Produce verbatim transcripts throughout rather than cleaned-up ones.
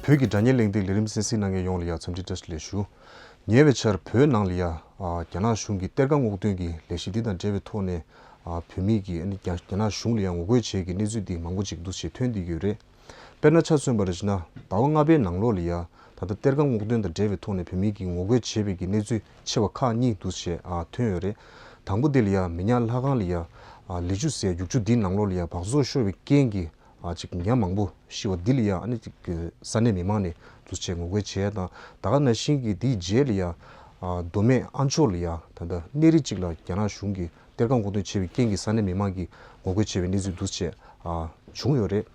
བོད་ཀྱི་དྲ་བརྙན་གླེང་སྟེགས་ལས་རིམ་གསན་གཟིགས་གནང་མཁན་ཡོངས་ལ་ཡང་འཚམས་འདྲི་བཀྲ་ཤིས་བདེ་ལེགས་ཞུ། ཉེ་བའི་ཆར་བོད་ནང་ལ་ཡང་རྒྱ་ནག་གཞུང་གིས་གཏེར་ཁ་སྔོག་འདོན་གྱི་ལས་གཞི་འདི་དང་འབྲེལ་བའི་ཐོག་ནས་བོད་མི་གིས་རྒྱ་ནག་གཞུང་ལ་ཡང་ངོ་རྒོལ་བྱེད་ཀྱི་གནས་ཚུལ་འདི་མང་པོ་ཅིག་འདུག་ཅེས་ཐོན་བསྡད་ཀྱི་ཡོད་རེད། དཔེར་ན་ཆ་མཚོན་པར་བྱས་ན་ཟླ་བ་ལྔ་པའི་ནང་ལོགས་ལ་ཡང་ད་ལྟ་གཏེར་ཁ་སྔོག་འདོན་དང་འབྲེལ་བའི་ཐོག་ནས་བོད་མི་གིས་ངོ་རྒོལ་བྱས་པའི་གི་གནས་ཚུལ་ཆེ་བ་ཁག་གཉིས་འདུག་ཅེས་ཐོན་ཡོད་རེད། དང་པོ་དེ་ལ་ཡང་མི་ཉག་ལྷ་ཁང་ལ་ཡང་ལི་ཆུ་ཟེར་རྒྱུག་ཆུ་འདིའི་ནང་ལོགས་ལ་ཡང་སྦགས་བཙོག་ཤོར་བའི་རྐྱེན་གྱིས། ཨ་ཅིག་ཉ་མང་པོ་ཤི་བ་འདི་ལ་ཡང་ཨ་ནི་ཅིག་ས་གནས་མི་མང་ནས་འདུག་ཅེས་ངོ་རྒོལ་བྱས་དང་། ད་ག་ནང་བཞིན་གྱི་འདིའི་རྗེས་ལ་ཡང་ཨ་མདོ་སྨད་ཨ་མཆོག་ལ་ཡང་ད་ལྟ་གནས་རི་གཅིག་ལ་རྒྱ་ནག་གཞུང་གིས་གཏེར་ཁ་སྔོག་འདོན་བྱས་པའི་རྐྱེན་གྱིས་ས་གནས་མི་མང་གིས་ངོ་རྒོལ་བྱས་པའི་གནས་ཚུལ་འདུག་ཅེས་ཨ་བྱུང་ཡོད་རེད།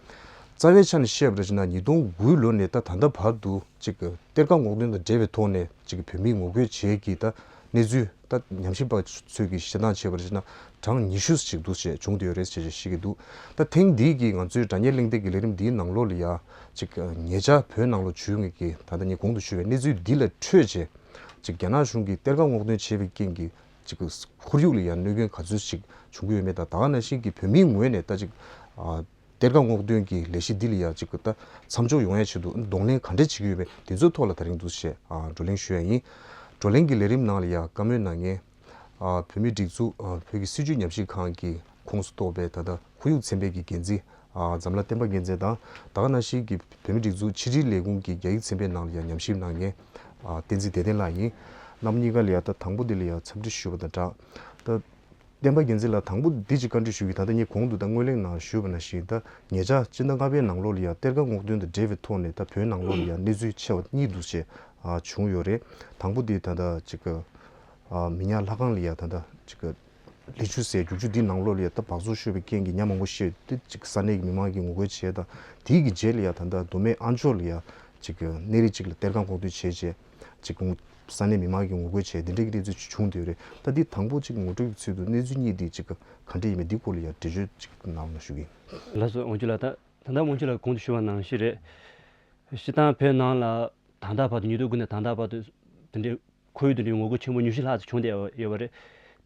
རྩ་བའི་ཆ་ནས་བཤད་པར་བྱས་ན་ཉིས་སྟོང་དགུ་ལོ་ནས་ད་ད་ལྟ་བར་དུ་ཅིག་གཏེར་ཁ་སྔོག་འདོན་དང་འབྲེལ་བའི་ཐོག་ནས་ཅིག་བོད་མིའི་ངོ་རྒོལ་བྱེད་ཀྱི་ད་གནས་ཚུལ། ད་ཉམས་ཞིབ་པ་ཚོས་ཀྱིས་བཤད་སྟངས་བྱས་པར་བྱས་ན་གྲངས་ཉི་ཤུ་ཞིག་འདུག་ཅེས་བྱུང་བསྡད་ཡོད་རེད་ཅེས་བཤད་ཀྱི་འདུག་ད་ཐེངས་འདིའི་གི་ང་ཚོའི་དྲ་བརྙན་གླེང་སྟེགས་ཀྱི་ལས་རིམ་འདིའི་ནང་ལོགས་ལ་ཡ་ཅིག་ཉེ་ཆར་བོད་ནང་ལོགས་བྱུང་བའི་གི་ད་ལྟ་ངས་གོང་དུ་ཞུས་པའི་གནས་ཚུལ་འདི་ལ་འཕྲོས་བྱས་ཅིག་རྒྱ་ནག་གཞུང་གིས་གཏེར་ཁ་སྔོག་འདོན་བྱས་པའི་རྐྱེན་གྱིས་ཅིག་ཁོར་ཡུག་ལ་ཡ་གནོད་སྐྱོན་ག་ཚོད་ཅིག་བྱུང་གི་ཡོད་མེད་དང་། ད་ག་ནང་བཞིན་གྱི་བོད་མིའི་ངོས་ནས་ད་ཅིག་ཨ། གཏེར་ཁ་སྔོག་འདོན་གྱི་ལས་གཞི་འདི་ལ་ཡང་ཅིག་ད་མཚམས་འཇོག་ཡོང་ཡ་ཆེད་དུ་གདོང་ལེན་ག་འདྲས་བྱེད་ཀྱི་ཡོད་པས་དེ་ཚོའི་ཐོག་ལ་ད་རིང་འདུག་ཞེས་ཨ་བགྲོ་གླེང་ཞུ་ཡ་ཡིན། བགྲོ་གླེང་གི་ལས་རིམ་ནང་ལ་ཡང་བཀའ་མོལ་གནང་མཁན་ཨ་བོད་མིའི་སྒྲིག་འཛུགས་ཨ་བོད་ཀྱི་སྲིད་བྱུས་ཉམས་ཞིབ་ཁང་གི་ཁོངས་སུ་གཏོགས་པའི་ད་ལྟ་ཁོར་ཡུག་ཚན་པའི་གི་འགན་འཛིན་ཨ་འཛམ་ལྷ་བསྟན་པ་རྒྱལ་མཚན་དང་། ད་ག་ནང་བཞིན་གྱི་བོད་མིའི་སྒྲིག་འཛུགས་ཕྱི་དྲིལ་ལས་ཁུངས་ཀྱི་རྒྱ་ཡིག་ཚན་པའི་ནང་ལ་ཡང་ཉམས་ཞིབ་གནང་མཁན་ཨ་བསྟན་འཛིན་བདེ་ལྡན་ལགས་ཡིན། རྣམ་གཉིས་ཀ་ལ་ཡང་ད་དང་པོ་འདི་ལ་ཡང་འཚམས་འདྲི་ཞུ་བ་དང་སྦྲགས། ད་བསྟན་པ་རྒྱལ་མཚན་ལགས། དང་པོ་འདི་ཅིག་བཀའ་འདྲི་ཞུ་གི། ད་ལྟ་ངས་གོང་དུ་ད་སྔོན་གླེང་ནང་ཞུས་པ་ནང་བཞིན་ད་ཉེ་ཆར་སྤྱི་ཟླ་ལྔ་པའི་ནང་ལོགས་ལ་ཡང་གཏེར་ཁ་སྔོག་འདོན་དང་འབྲེལ་བའི་ཐོག་ནས་ད་བོད་ནང་ལོགས་ལ་ཡང་གནས་ཚུལ་ཆེ་བ་གཉིས་འདུག་ཅེས་ཨ་བྱུང་ཡོད་རེད། དང་པོ་དེ་ད་ལྟ་ཅིག་ཨ་མི་ཉག་ལྷ་ཁང་ལ་ཡང་ད་ལྟ་ཅིག་ལི་ཆུ་ཟེར་རྒྱུག་ཆུ་འདིའི་ནང་ལོགས་ལ་ཡང་ད་སྦགས་བཙོག་ཤོར་བའི་རྐྱེན་གྱིས་ཉ་མང་པོ་ཤི་དེ་ཅིག་ས་གནས་ཀྱི་མི་མང་གིས་ངོ་རྒོལ་བྱས་དང་། དེའི་གི་རྗེས་ལ་ཡང་ད་ལྟ་མདོ་སྨད་ཨ་མཆོག་ལ་ཡང་ཅིག་གནས་རི་གཅིག་ལ་གཏེར་ཁ་སྔོག་འདོན་བྱས་རྗེས། ཅིག་ས་གནས་མི་མང་གིས་ངོ་རྒོལ་བྱས་དེ་འདྲའི་གི་གནས་ཚུལ་ཅིག་བྱུང་བསྡད་ཡོད་རེད། ད་འདི་དང་པོ་ཅིག་ངོ་སྤྲོད་ཀྱི་ཚུལ་དུ་གནས་ཚུལ་གཉིས་འདི་ཅིག་ག་འདྲ་ཡིན་མིན་འདི་སྐོར་ལ་ཡང་འགྲེལ་བརྗོད་ཅིག་གནང་རོགས་ཞུ་གི་ཡིན། ལགས་སོ། དབང་ཕྱུག་ལགས། ད་ད་ལྟ་དབང་ཕྱུག་ལགས་གོང་དུ་ཞུས་པ་ནང་བཞིན་རེད། སྤྱིར་བཏང་བོད་ནང་ལ་ད་ལྟ་བར་དུ་ཉིས་སྟོང་དགུ་ནས་ད་ལྟ་བར་དུ་དེ་འདྲའི་ཁོར་ཡུག་དེ་འདྲའི་ངོ་རྒོལ་ཆེན་པོ་ཉི་ཤུ་ལྷག་ཙམ་བྱུང་བསྡད་ཡོད་པ་རེད།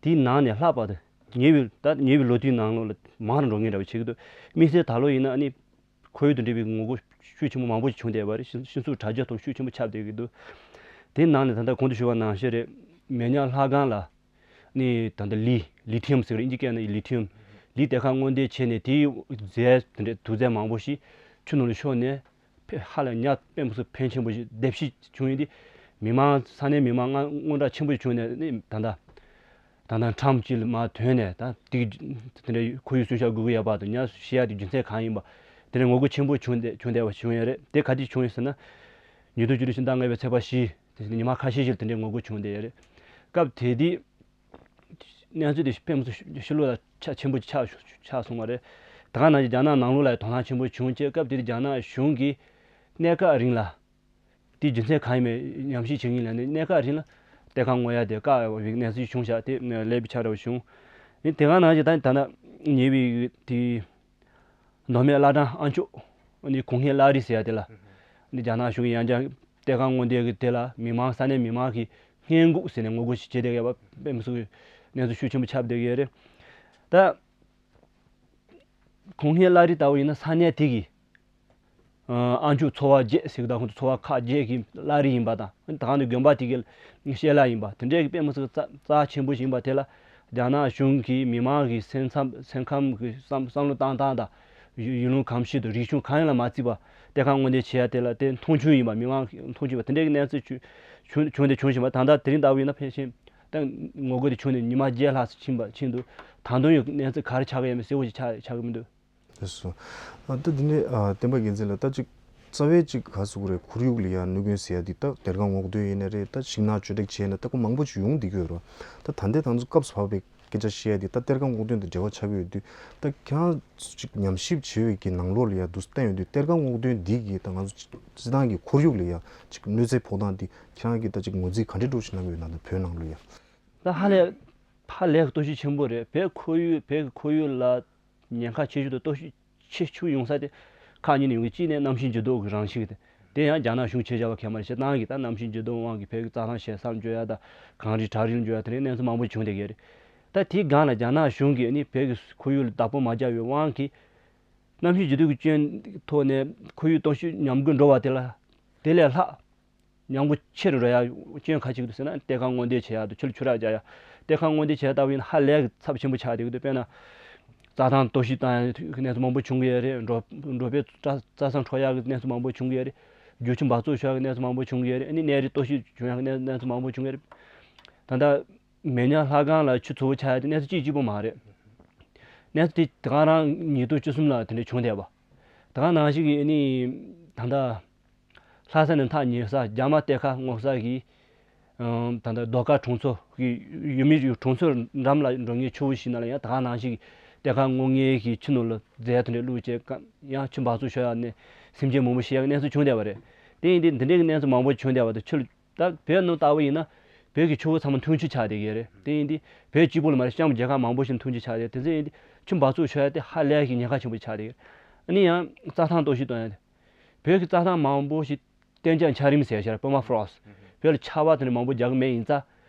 དེའི་ནང་ནས་ལྷག་པར་དུ་ཉེ་བའི་ད་ཉེ་བའི་ལོ་དུས་ནང་ལོགས་ལ་མང་རུ་འགྲོ་མཁན་འདྲ་བོ་བྱེད་ཀྱི་འདུག་དམིགས་བསལ་ད་ལོ་ཡིན་ན་ཨ་ནི། ཁོར་ཡུག་དང་འབྲེལ་བའི་ངོ་རྒོལ་ཤུགས་ཆེན་པོ་མང་པོ་ཞིག་བྱུང་བསྡད་པ་རེད། སྤྱི་སྤྱི་ཚོགས་དྲ་རྒྱ་ཐོག་ཤུགས་ཆེན་པོ་ཁྱབ་བསྡད་ཀྱི་འདུག་དེའི་ནང་ནས་ད་ལྟ་གོང་དུ་ཞུས་པ་ནང་བཞིན་རེད། མི་ཉག་ལྷ་ཁང་ལ་ནི་ད་ལྟ་ལི་ལི་ཐི་ཡམ་ཟེར་བ་རེད། དབྱིན་ཇི་སྐད་ནང་ལི་ཐི་ཡམ། ལི་གཏེར་ཁ་སྔོག་འདོན་བྱས་ནས་དེའི་རྫས་དེ་འདྲའི་དུག་རྫས་མང་པོ་ཞིག་ཆུ་ནང་ལ་ཤོར་ནས་ཕེ་ཧ་ལས་ཉ་དཔེ་མི་སྲིད་ཕོན་ཆེན་པོ་ཞིག་སྡེབ་བཤིག་བྱུང་ཡོད་དེ། མི་མང་ས་གནས་མི་མང་དངངས་སྐྲག་ཆེན་པོ་ཞིག་བྱུང་ནས་ནི་ད་ལྟ། ད་ལྟ་ཁྲམ་གཅིག་ལ་མར་ཐོན་ནས་ད་དེ་དེ་འདྲའི་ཁོར་ཡུག་སྲུང་སྐྱོབ་དགོས་ཀྱི་ཡོད་པ་དང་། ཉ་ཤི་ཡ་དེ་རྒྱུ་མཚན་གང་ཡིན་པ་དེ་འདྲའི་ངོ་རྒོལ་ཆེན་པོ་བྱུང་བསྡད་བྱུང་བསྡད་པ་བྱུང་ཡོད་རེད། དེ་ག་དུས་བྱུང་ཡོད་ཟེར་ན། ཉིས་སྟོང་བཅུ་དྲུག་ཕྱི་ཟླ་ལྔ་པའི་ཚེས་པ་བཞི་དེ་ཉི་མ་ཁ་ཤས་ཤིག་ལ་དེ་འདྲའི་ངོ་རྒོལ་བྱུང་བསྡད་ཡོད་རེད། སྐབས་དེ་དུས་གནས་ཚུལ་དེ་དཔེ་མི་སྲིད་ཕྱི་ལོགས་ལ་ཆ་ཆེན་པོ་ཆགས་ཆགས་སོང་བ་རེད། ད་ག་ནང་བཞིན་རྒྱ་ནག་ནང་ལོགས་ལ་དོ་སྣང་ཆེན་པོ་བྱུང་བྱས། སྐབས་དེ་དུས་རྒྱ་ནག་གཞུང་གིས་གནས་སྐབས་རིང་ལ། དེའི་རྒྱུ་མཚན་གང་ཡིན་མིན་ཉམས་ཞིབ་བྱེད་མཁན་ལ་ནི་གནས་སྐབས་རིང་ལ་གཏེར་ཁ་སྔོག་ཡ་དེ་བཀག་པའི་གནས་ཚུལ་བྱུང་ཤག་དེ་ལེགས་པའི་ཆ་འདྲ་བོ་བྱུང་། ནི་དེ་ག་ནང་བཞིན་ད་ད་ནང་ཉེ་བའི་དེ་མདོ་སྨད་བླ་བྲང་ཨ་མཆོག་ནི་གུང་ཧེ་བླ་རི་ཟེར་ཡ་དེ་ལ་ནི་རྒྱ་ནག་གཞུང་གིས་ཡང་བསྐྱར་གཏེར་ཁ་སྔོག་འདོན་གྱི་དེ་ལ་མི་མང་ས་གནས་མི་མང་གིས་སྔས་འགོག་ཟེར་ནས་ངོ་རྒོལ་ཞིག་བྱས་བསྡད་ཡོད་པ་དཔེ་མི་སྲིད་གནས་ཚུལ་ཤུགས་ཆེན་པོ་ཁྱབ་བསྡད་ཡོད་རེད། ད། གུང་ཧེ་བླ་རི་ལྟ་བུ་ཡིན་ན་ས་གནས་དེ་གི་ཨ་མཆོག་ཚོ་བ་བརྒྱད་ཟེར་གི་ད་ཁོང་ཚོ་ཚོ་བ་ཁག་བརྒྱད་ཀྱི་བླ་རི་ཡིན་པ་དང་། ད་ག་ནི་དགོན་པ་དེ་གི་ཞལ་ལག་ཡིན་པ་དེ་འདྲའི་གི་དཔེ་མི་སྲིད་རྩ་རྩ་ཆེན་པོ་ཞིག་ཡིན་པ་དེ་ལ་རྒྱ་ནག་གཞུང་གིས་མི་མང་གི་སེམས་འཚབ་སེམས་ཁམས་ཀྱི་བསམ་བསམ་བློ་བཏང་སྟངས་དང་། ཡུལ་ཡུལ་ལུང་གོམས་གཤིས་དང་རིག་གཞུང་གང་ཡིན་ལ་མ་བརྩིས་པ་གཏེར་ཁ་སྔོག་འདོན་བྱེད་ཡ་དེ་ལ་དེ་མཐོང་ཆུང་ཡིན་པ། མི་མང་མཐོང་ཆུང་ཡིན་པ་དེ་འདྲའི་གི་གནས་ཚུལ་བྱུང་བྱུང་དེ་བྱུང་བཞིན་པ། ད་ལྟ་དེ་རིང་ལྟ་བུ་ཡིན་ན་ཕལ་ཆེར། ད་ངོ་རྒོལ་དེ་བྱུང་ནས་ཉི་མ་བརྒྱད་ལྷག་ཙམ་ཕྱིན་པ་ཕྱིན་འདུག་ད་དུང་ཡང་གནས་ཚུལ་ག་རེ་ཆགས་ཀྱི་ཡོད་མེད་གསལ་པོ་ཞིག་ཆགས་ཆགས་ཀྱི་མི་འདུག་ལགས་སོ། ཨ་ད་འདི་ནས་ཨ་བསྟན་པ་རྒྱལ་མཚན་ལགས། ད་ཅིག་རྩ་བའི་ཅིག་ག་ཟེར་དགོས་རེད། ཁོར་ཡུག་ལ་ཡང་གནོད་སྐྱོན་ཟེར་ཡ་འདི་ད་གཏེར་ཁ་སྔོག་འདོན་ཡིན་ན་རེད། ད་ཤིང་ནགས་གཅོད་འབྲེག་བྱས་ན་ད་ཁོ་མང་པོ་ཅིག་ཡོང་བསྡད་ཀྱི་ཡོད་རེད། ད་ད་ལྟའི་དང་ཚོ་སྐབས་སུ་བབས་པའི་སྐད་ཆ་བཤད་ཡ་འདི་ད་གཏེར་ཁ་སྔོག་འདོན་དང་འབྲེལ་བ་ཆགས་ཀྱི་ཡོད་དུས། ད་ཁྱེད་རང་ཚོ་ཅིག་ཉམས་ཞིབ་བྱས་པའི་གི་ནང་ལོགས་ལ་ཡང་འདུག་བསྟན་ཡོང་དུས་གཏེར་ཁ་སྔོག་འདོན་འདི་གིས་ད་ང་ཚོ་སྤྱིར་བཏང་གི་ཁོར་ཡུག་ལ་ཡང་ཅིག་གནོད་འཚེ་ཕོག་སྟངས་འདི་ཁྱེད་རང་གིས་ད་ཅིག་ངོས་འཛིན་ག་འདྲས་འདྲ་ཞིག་གནང་གི་ཡོད་ན། ད་བོད་ནང་ལ་ཡང་། ད་ཧ་ལས་ཧ་ལས་ཀྱི་སྟོབས་ཤུགས་ཆེན་པོ་རེད། བོད་ཁོར་ཡུག་བོད་ཀྱི་ཁོར་ཡུག་ལ་ཉེན་ཁ་ཆེ་ཤོས་དང་སྟོབས་ཤུགས་ཆེ་ཤོས་ཡོང་ས་དེ་ཁག་གཉིས་ནས་ཡོང་གི། གཅིག་ནས་གནམ་གཤིས་འགྱུར་ལྡོག་གི་རང་བཞིན་དེ། དེ་ཡང་རྒྱ་ནག་གཞུང་ཆེ་བྱ་བ་གལ་མ་རེད། བྱས་ཙང་གི་ད་གནམ་གཤིས་འགྱུར་ལྡོག་དབང་གིས་བོད་ཀྱི་རྩྭ་ཐང་བྱས་ས་འཇོག་ཡ་དང་། གངས་རི་བྲག་རིར་འགྲོ་ཡ་དེ་འདྲའི་གནས་ཚུལ་མང་པོ་བྱུང་བསྡད་ཀྱི་རེད། ད་དེའི་སྒང་ལ་རྒྱ་ནག་གཞུང་གིས་ནི་བོད་ཀྱི་ཁོར་ཡུག་ལ་བདག་པོ་མ་རྒྱག་པའི་དབང་གིས། གནམ་གཤིས་འགྱུར་ལྡོག་གི་རྐྱེན་ཐོག་ནས་ཁོར་ཡུག་སྟོབས་ཤུགས་ཉམས་རྒུད་འགྲོ་བ་དེ་ལ་ དེ་ལས་ལྷག་ཉམས་མགོ་ཆེ་རུ་འགྲོ་ཡ་སྐྱོན་ག་ཅིག་འདུག་ཟེར་ན། གཏེར་ཁ་སྔོག་འདོན་བྱེད་ཡ་དང་ཆུ་ལ་ཆུ་རགས་རྒྱག་ཡ། གཏེར་ཁ་སྔོག་འདོན་བྱེད་ཡ་ལྟ་བུ་ཡིན་ན་ཧ་ལས་ཀྱི་ཚབས་ཆེན་པོ་ཆགས་བསྡད་ཀྱི་འདུག་དཔེར་ན། རྩྭ་ཐང་གཏོར་བཤིག་བཏང་ཡ་གི་གནས་ཚུལ་མང་པོ་བྱུང་གི་ཡོད་རེད། འབྲོག་འབྲོག་པའི་རྩྭ་རྩྭ་ས་འཕྲོག་ཡ་གི་གནས་ཚུལ་མང་པོ་བྱུང་གི་ཡོད་རེད། རྒྱུ་ཆུ་འབག་བཙོག་ཤོར་ཡ་གི་གནས་ཚུལ་མང་པོ་བྱུང་གི་ཡོད་རེད། ཨ་ནི་གནས་རི་གཏོར་བཤིག་བྱུང་ཡ་གི་གནས་གནས་ཚུལ་མང་པོ་བྱུང་གི་ཡོད་རེད། ད་ལྟ་མེ་ཉག་ལྷ་ཁང་ལ་ཆུ་ཚུར་ཆག་ཡ་དེ་གནས་ཚུལ་གཅིག་གཅིག་པོ་མ་རེད། གནས་ཚུལ་དེ་ད་ག་རང་ཉིས་སྟོང་བཅུ་གསུམ་ལ་དེ་འདྲ་བྱུང་བསྡད་པ། ད་ག་ནང་བཞིན་གྱི་ཨ་ནི་ད་ལྟ་ལྷ་ས་ནས་ཐག་ཉེ་ས་རྒྱ་མ་གཏེར་ཁ་སྔོག་ས་གི་ཨང་། ད་ལྟ་རྡོ་དཀར་གྲོང་ཚོ་གི་ཡུལ་མི་གྲོང་ཚོ་འགྲམ་ལ་འགྲོ་མཁན་ཆུ་བོ་ཞིག་ནང་ལ་ཡང་ད་ག་ནང་བཞིན་གྱི་གཏེར་ཁ་སྔོག་མཁན་གྱི་ཕྱི་ནང་ལ་རྫས་དེ་འདྲ་བླུགས་བྱས་ཀ་ཡང་ཆུ་འབག་བཙོག་ཤོར་ཡ་ནས་སེམས་ཅན་མང་པོ་ཤི་ཡ་གི་གནས་ཚུལ་བྱུང་བསྡད་པ་རེད། དེ་ཡིན་དུས་འདི་འདྲའི་གི་གནས་ཚུལ་མང་པོ་བྱུང་བསྡད་པ་དང་ཆུ་ད་བོད་ནང་ལྟ་བུ་ཡིན་ན་བོད་ཀྱི་ཆུ་བོ་ཚང་མ་འཐུང་ཆུ་ཆགས་བསྡད་ཀྱི་ཡོད་རེད། དེ་ཡིན་དུས་བོད་གཅིག་པུ་ལ་མ་རེད། གཤམ་རྒྱལ་ཁབ་མང་པོ་ཞིག་འཐུང་ཆུ་ཆགས་བསྡད། དེ་ཚོ་ཡིན་དུས་ཆུ་འབག་བཙོག་ཤོར་ཡ་དེ་ཧ་ལས་ཀྱི་ཉེན་ཁ་ཆེན་པོ་ཆགས་བསྡད་ཀྱི་ཡོད། ཨ་ནི་ཡང་རྩྭ་ཐང་གཏོར་བཤིག་གཏོང་ཡ་དེ། བོད་ཀྱི་རྩྭ་ཐང་མང་པོ་ཞིག་གཏན་འཇགས་འཆར་རིམ་ཟེར་ཡ་ཤར་པར་མ་ཕོ་རོ་སི་ཊི། བོད་ལ་ཆར་པ་དེ་འདྲ་མང་པོ་རྒྱག་གི་མེད། ཡིན་ཙང་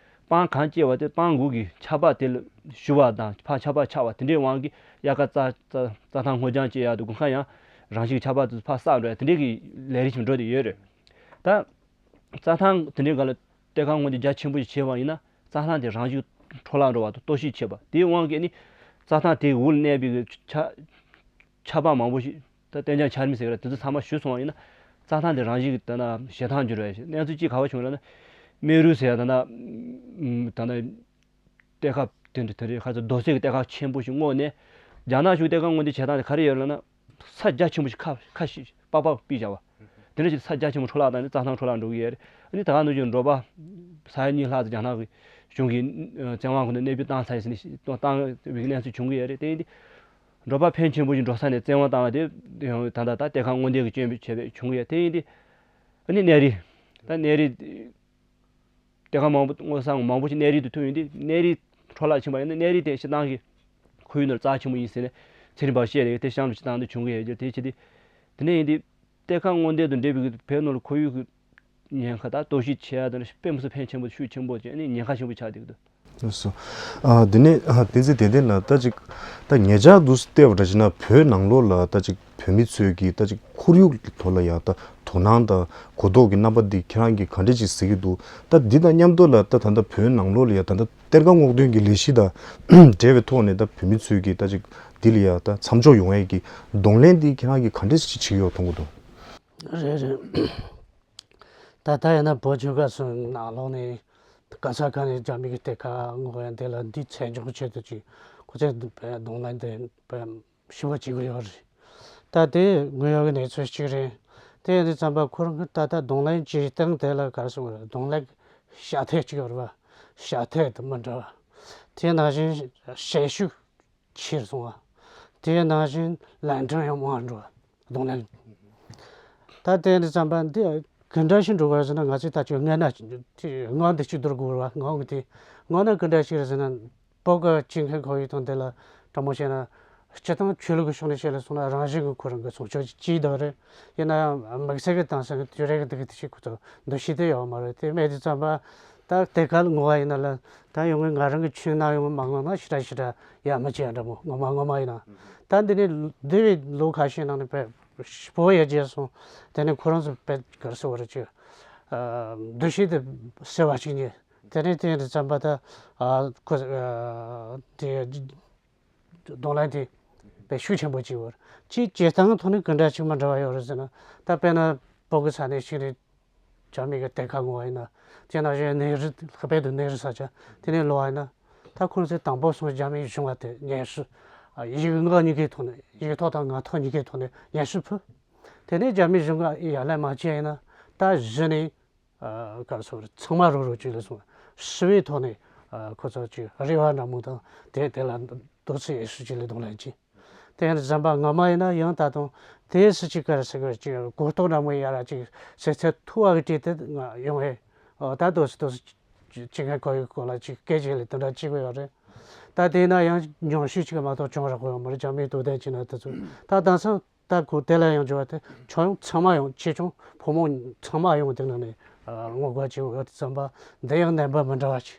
སྤང་གང་སྐྱེས་པ་དེ་སྤང་མགོ་གི་ཆར་པ་དེ་ལ་ཞུ་བ་དང་ཕར་ཆར་པ་ཆག་པ་དེ་འདྲའི་དབང་གིས་དབྱར་ཁ་རྩྭ་རྩྭ་རྩྭ་ཐང་སྔོ་ལྗང་བྱེད་ཡ་དང་དགུན་ཁ་ཡང་རང་བཞིན་གྱི་ཆར་པ་དེ་ཕར་བསགས་འགྲོ་ཡ་དེ་འདྲའི་གི་ལས་རིམ་ཞིག་འགྲོ་བསྡད་ཡོད་རེད། ད་རྩྭ་ཐང་དེ་འདྲའི་སྒང་ལ་གཏེར་ཁ་སྔོག་འདོན་རྒྱ་ཆེན་པོ་ཞིག་བྱས་པ་ཡིན་ན་རྩྭ་ཐང་དེ་རང་བཞིན་འཕྲོ་བརླག་འགྲོ་བ་དང་གཏོར་བཤིག་བྱེད་པ་དེའི་དབང་གིས་ནི་རྩྭ་ཐང་དེའི་འོག་ལ་གནས་པའི་ཆ་ཆར་པ་མང་པོ་ཞིག་ད་གཏན་འཇགས་འཆར་རིམ་ཟེར་གི་ར་དེ་ཚོ་ཚང་མ་ཞུས་སོང་བ་ཡིན་ན་རྩྭ་ཐང་དེ་རང་བཞིན་གྱི་ད་ན་ཞེ་ཐང་འགྱུར་བའི་གནས་ཚུལ་གཅིག་ག་བ་བྱུང་ར་ན། སྨན་རུ་ཟེར་ཡ་ད་ན་ད་ན་གཏེར་ཁ་དེ་འདྲ་དེ་རེད། ཁ་ཚ་རྡོ་སེ་གི་གཏེར་ཁ་ཆེན་པོ་ཞིག་སྔོག་ནས་རྒྱ་ནག་གཞུང་གཏེར་ཁ་སྔོག་འདོན་བྱེད་སྟངས་དེ་ག་རེ་ཡོད་ལབ་ན། ས་རྒྱ་ཆེན་པོ་ཞིག་ཁ་ཁ་ཞིག་པག་པག་ཕུད་བཞག་པ། དེ་འདྲ་ཞིག་ས་རྒྱ་ཆེན་པོ་འཕྲོ་བརླག་བཏང་ནས་རྩྭ་ཐང་འཕྲོ་བརླག་འགྲོ་གི་ཡོད་རེད། ཨ་ནི་ད་ག་ནང་བཞིན་འབྲོག་པ་ས་ཡ་གཉིས་ལྷག་ཙམ་རྒྱ་ནག་གི་གཞུང་གི་བཙན་དབང་ཁོ་ན་གནས་སྤོས་བཏང་ཚར་ཡིན་ཟེར་ནས་བཏང་བའི་གནས་ཚུལ་བྱུང་གི་ཡོད་རེད། དེ་ཡིན་དུས་འབྲོག་པ་ཕོན་ཆེན་པོ་ཞིག་འབྲོག་ས་ནས་བཙན་དབང་བཏང་བ་དེ་ད་ལྟ་ད་གཏེར་ཁ་སྔོག་འདོན་གྱི་སྐྱོན་བྱས་པས་བྱུང་གི་ཡོད། དེ་ཡིན་དུས་ཨ་ནི་གནས་རི་ད་གནས་རི་གཏེར་ཁ་མང་པོ་སྔོག་ས་མང་པོ་ཞིག་གནས་རི་དུ་ཐོན་ཡོང་དུས་གནས་རི་འཕྲོ་བརླག་ཕྱིན་པ་ཡིན་ན་གནས་རི་དེ་སྤྱིར་བཏང་གི་ཁོར་ཡུག་ནང་རྩ་ཆེན་པོ་ཡིན་ཟེར་ནས་ཚན་རིག་པ་བཤད་རེད། དེ་གཤམ་ལ་སྤྱིར་བཏང་དུ་བྱུང་གི་ཡོད་རྒྱུ་དེ་བྱེད་དུས་དེ་ནས་ཡིན་དུས་གཏེར་ཁ་སྔོག་འདོན་དང་འབྲེལ་བའི་བོད་ནང་ལ་ཁོར་ཡུག་གི་ཉེན་ཁ་དང་གཏོར་བཤིག་བྱེད་ཡ་དང་དཔེ་མི་སྲིད་ཕན་ཆེན་པོ་ཤུགས་ཆེན་པོ་བྱས་ནས་ཉེན་ཁ་ཆེན་པོ་ཆགས་བསྡད་ཀྱི་འདུག་ལགས་སོ། ཨ་དེ་ནས་ཨ་བསྟན་འཛིན་བདེ་ལྡན་ལགས་ད་ཅིག་ད་ཉེ་ཆར་དུ་བལྟས་པ་འདྲ་བྱས་ན་བོད་ནང་ལོགས་ལ་ད་ཅིག་བོད་མི་ཚོས་ཀྱིས་ད་ཅིག་ཁོར་ཡུག་གི་ཐོག་ལ་ཡང་ད་དོ་སྣང་དང་གོ་རྟོགས་ཀྱི་རྣམ་པ་འདི་ཁྱེད་རང་གིས་ག་འདྲ་ཅིག་གཟིགས་ཀྱི་འདུག་ད་འདི་དང་མཉམ་དུ་ལ་ད་ད་ལྟ་བོད་ནང་ལོགས་ལ་ཡང་ད་ལྟ་གཏེར་ཁ་སྔོག་འདོན་གྱི་ལས་གཞི་དང་འབྲེལ་བའི་ཐོག་ནས་ད་བོད་མི་ཚོས་ཀྱིས་ད་ཅིག་འདི་ལ་ཡང་ད་མཚམས་འཇོག་ཡོང་ཡས་ཀྱི་གདོང་ལེན་འདི་ཁྱེད་རང་གིས་ག་འདྲ་ཅིག་བྱེད་ཀྱི་ཡོད་མཐོང་གི་འདུག་རེད་རེད། ད་ལྟ་ཡིན་ན་བོད་ལྗོངས་སྐབས་སུ་ནང་ལོགས་ནས་ག་ས་ག་ནས་རྒྱ་མི་གི་གཏེར་ཁ་སྔོག་ཡ་འདི་ལ་འདི་ཚད་འཇོག་ཆེད་དུ་ཅིག་ཁོ་ཚོས་གདོང་ལེན་འདི་ཞིབ་པོ་བྱེད་ཀྱི་ཡོད་རེད། ད་དེ་དངོས་ཡོད་ཀྱི་གནས་ཚུལ་གཅིག་རེད། དེ་ཡིན་དུས་ཙམ་པ་ཁོ་རང་གི་ད་ལྟ་གདོང་ལེན་བྱེད་སྟངས་དེ་ལ་ག་རེ་ཟེར་དགོས་རེད། གདོང་ལེན་བྱ་ཐབས་གཅིག་ཡོད་རེད་པ། བྱ་ཐབས་དེ་མི་འདྲ་བ། དེ་ནང་བཞིན་ཞན་ཤོས་ཆེར་སོང་བ། དེ་ནང་བཞིན་ལན་གྲངས་ཡང་མང་འགྲོ་བ། གདོང་ལེན། ད་དེ་ནི་བསམ་པ་འདི་ག་འདྲ་ཞིག་འགྲོ་དགོས་ཟེར་ན། ང་ཚོས་ད་ཅིག་སྔོན་ན་དེ་སྔོན་འདི་ཅིག་བསྡུར་དགོས་རེད་པ། སྔོན་གྱི་དེ་སྔོན་ན་ག་འདྲ་ཞིག་རེད་ཟེར་ན། བོད་ཀྱི་སྐྱེ་ཁམས་ཁོར་ཡུག་དང་དེ་ལ་དྲང་མོ་བཤད་ན་སྤྱིར་བཏང་ཆོས་ལུགས་ཀྱི་ཕྱོགས་ནས་བཤད་ལ་སོང་ན་རང་བཞིན་གྱི་ཁོ་རང་གི་སྲུང་སྐྱོབ་ཅིག་བྱས་བསྡད་རེད། ཡིན་ན་ཡང་དམིགས་བསལ་གྱི་དེང་སང་གི་དུས་རབས་ཀྱི་འདི་གི་དེ་ཞིག་ཁོ་ཚོ་འདུ་ཤེས་དེ་ཡོད་མ་རེད། དེ་མེད་དུས་ཙམ་པ། ད་གཏེར་ཁ་ལ་སྔོག་པ་ཡིན་ན་ལ་ད་ཡོང་གི་ང་རང་གི་ཁྱིམ་ནང་ཡོང་གི་མ་སྔོག་ན་ཞེ་དྲག་ཞེ་དྲག་ཡག་མི་བྱེད་ཡ་འདྲ་མོ། ངོ་མ་ངོ་མ་ཡིན་ན། ད་འདི་ནས་འདས་པའི་ལོ་ཁ་ཤས་ནང་ནས་དཔེ་ཞིབ་པོ་ཡར་རྒྱས་སོང་། དེ་ནས་ཁོ་རང་ཚོ་དཔེ་ག་རེ་ཟེར་དགོས་རེད། ཅིག་འདུ་ཤེས་དེ་གསར་པ་ཞིག་རྙེད། དེ་ནས་དེ་ཡིན་དུས་ཙམ་པ་ད་ཁོ་དེ་གདོང་ལེན་དེ་དཔེ་ཤུགས་ཆེན་པོ་བྱེད་དགོས་རེད། ཅིག་བྱེད་སྟངས་ཐོག་ནས་ག་འདྲ་ཞིག་མི་འདྲ་བ་ཡོད་རེད་ཟེར་ན། ད་དཔེར་ན་བོད་ཀྱི་ས་གནས་ཤིག་ནས་རྒྱ་མི་གི་གཏེར་ཁ་སྔོག་པ་ཡིན་ན། དེ་ནང་བཞིན་གནས་རི་ལྷག་པར་དུ་གནས་རི་ས་ཆ་དེ་ནས་སློག་པ་ཡིན་ན། ད་ཁོང་ཚོས་དང་པོ་སོང་རྒྱ་མིའི་གཞུང་ལ་དེ་སྙན་ཞུ། ཡིག་ངག་གཉིས་ཀའི་ཐོག་ནས། ཡིག་ཐོག་དང་ངག་ཐོག་གཉིས་ཀའི་ཐོག་ནས་སྙན་ཞུ་ཕུལ། དེ་ནས་རྒྱ་མིའི་གཞུང་གིས་ཡ་ལན་མ་བྱས་ཡིན་ན། ད་གཞི་ནས་ག་རེ་ཟེར་དགོས་རེད། ཚང་མ་རོགས་རོགས་གཅིག་ལ་སོང་ཞི་བའི་ཐོག་ནས་ཁོ་ཚོ་ཅིག་རེ་བ་འདྲ་མོ་དང་དེ་དེ་ལ་འདུག་སེ་ཡེ་ཤུ་ཅིག་ལ་གདོང་ལེན་གྱིས། དེ་ཡང་རྫམ་པ་ངོ་མ་ཡིན་ན་ཡང་ད་དུང་དེའི་སྲིད་ཀྱི་ག་རེ་ཟེར་དགོས་ཅིག་གོ་རྟོགས་འདྲ་མོ་ཡར་ར་ཅིག་ཟེར་ཚད་མཐོ་བ་གི་གྲས་དེ་ཡོང་བས། ད་དུང་སུ་དུང་སུ་ཅིག་ངས་གོ་ཡི་སྐོར་ལ་ཅིག་སྐད་ཆ་ལས་དེ་འདྲ་ཅིག་ཡོད་རེད། ད་དེ་ན་ཡང་ཉུང་ཤོས་ཅིག་མ་གཏོགས་བྱུང་རག་གི་ཡོད་མ་རེད། རྒྱ་མིའི་དོ་དམ་བྱས་ན་དེ་ཚོ་ད་དེང་སང་ད་ཁོ་དེ་ལ་ཡང་འབྱོར་བ་དེ་ཁྱོན་ཡོངས་ཚང་མ་ཡོང་། ཆེ་ཆུང་ཕོ་མོ་ཚང་མ་ཡོང་། དེ་ནང་ནས་ངོ་རྒོལ་བྱེད་འོས་དེ་རྫམ་པ་འདི་ཡང་རྣམ་པ་མི་འདྲ་བ་ཅིག་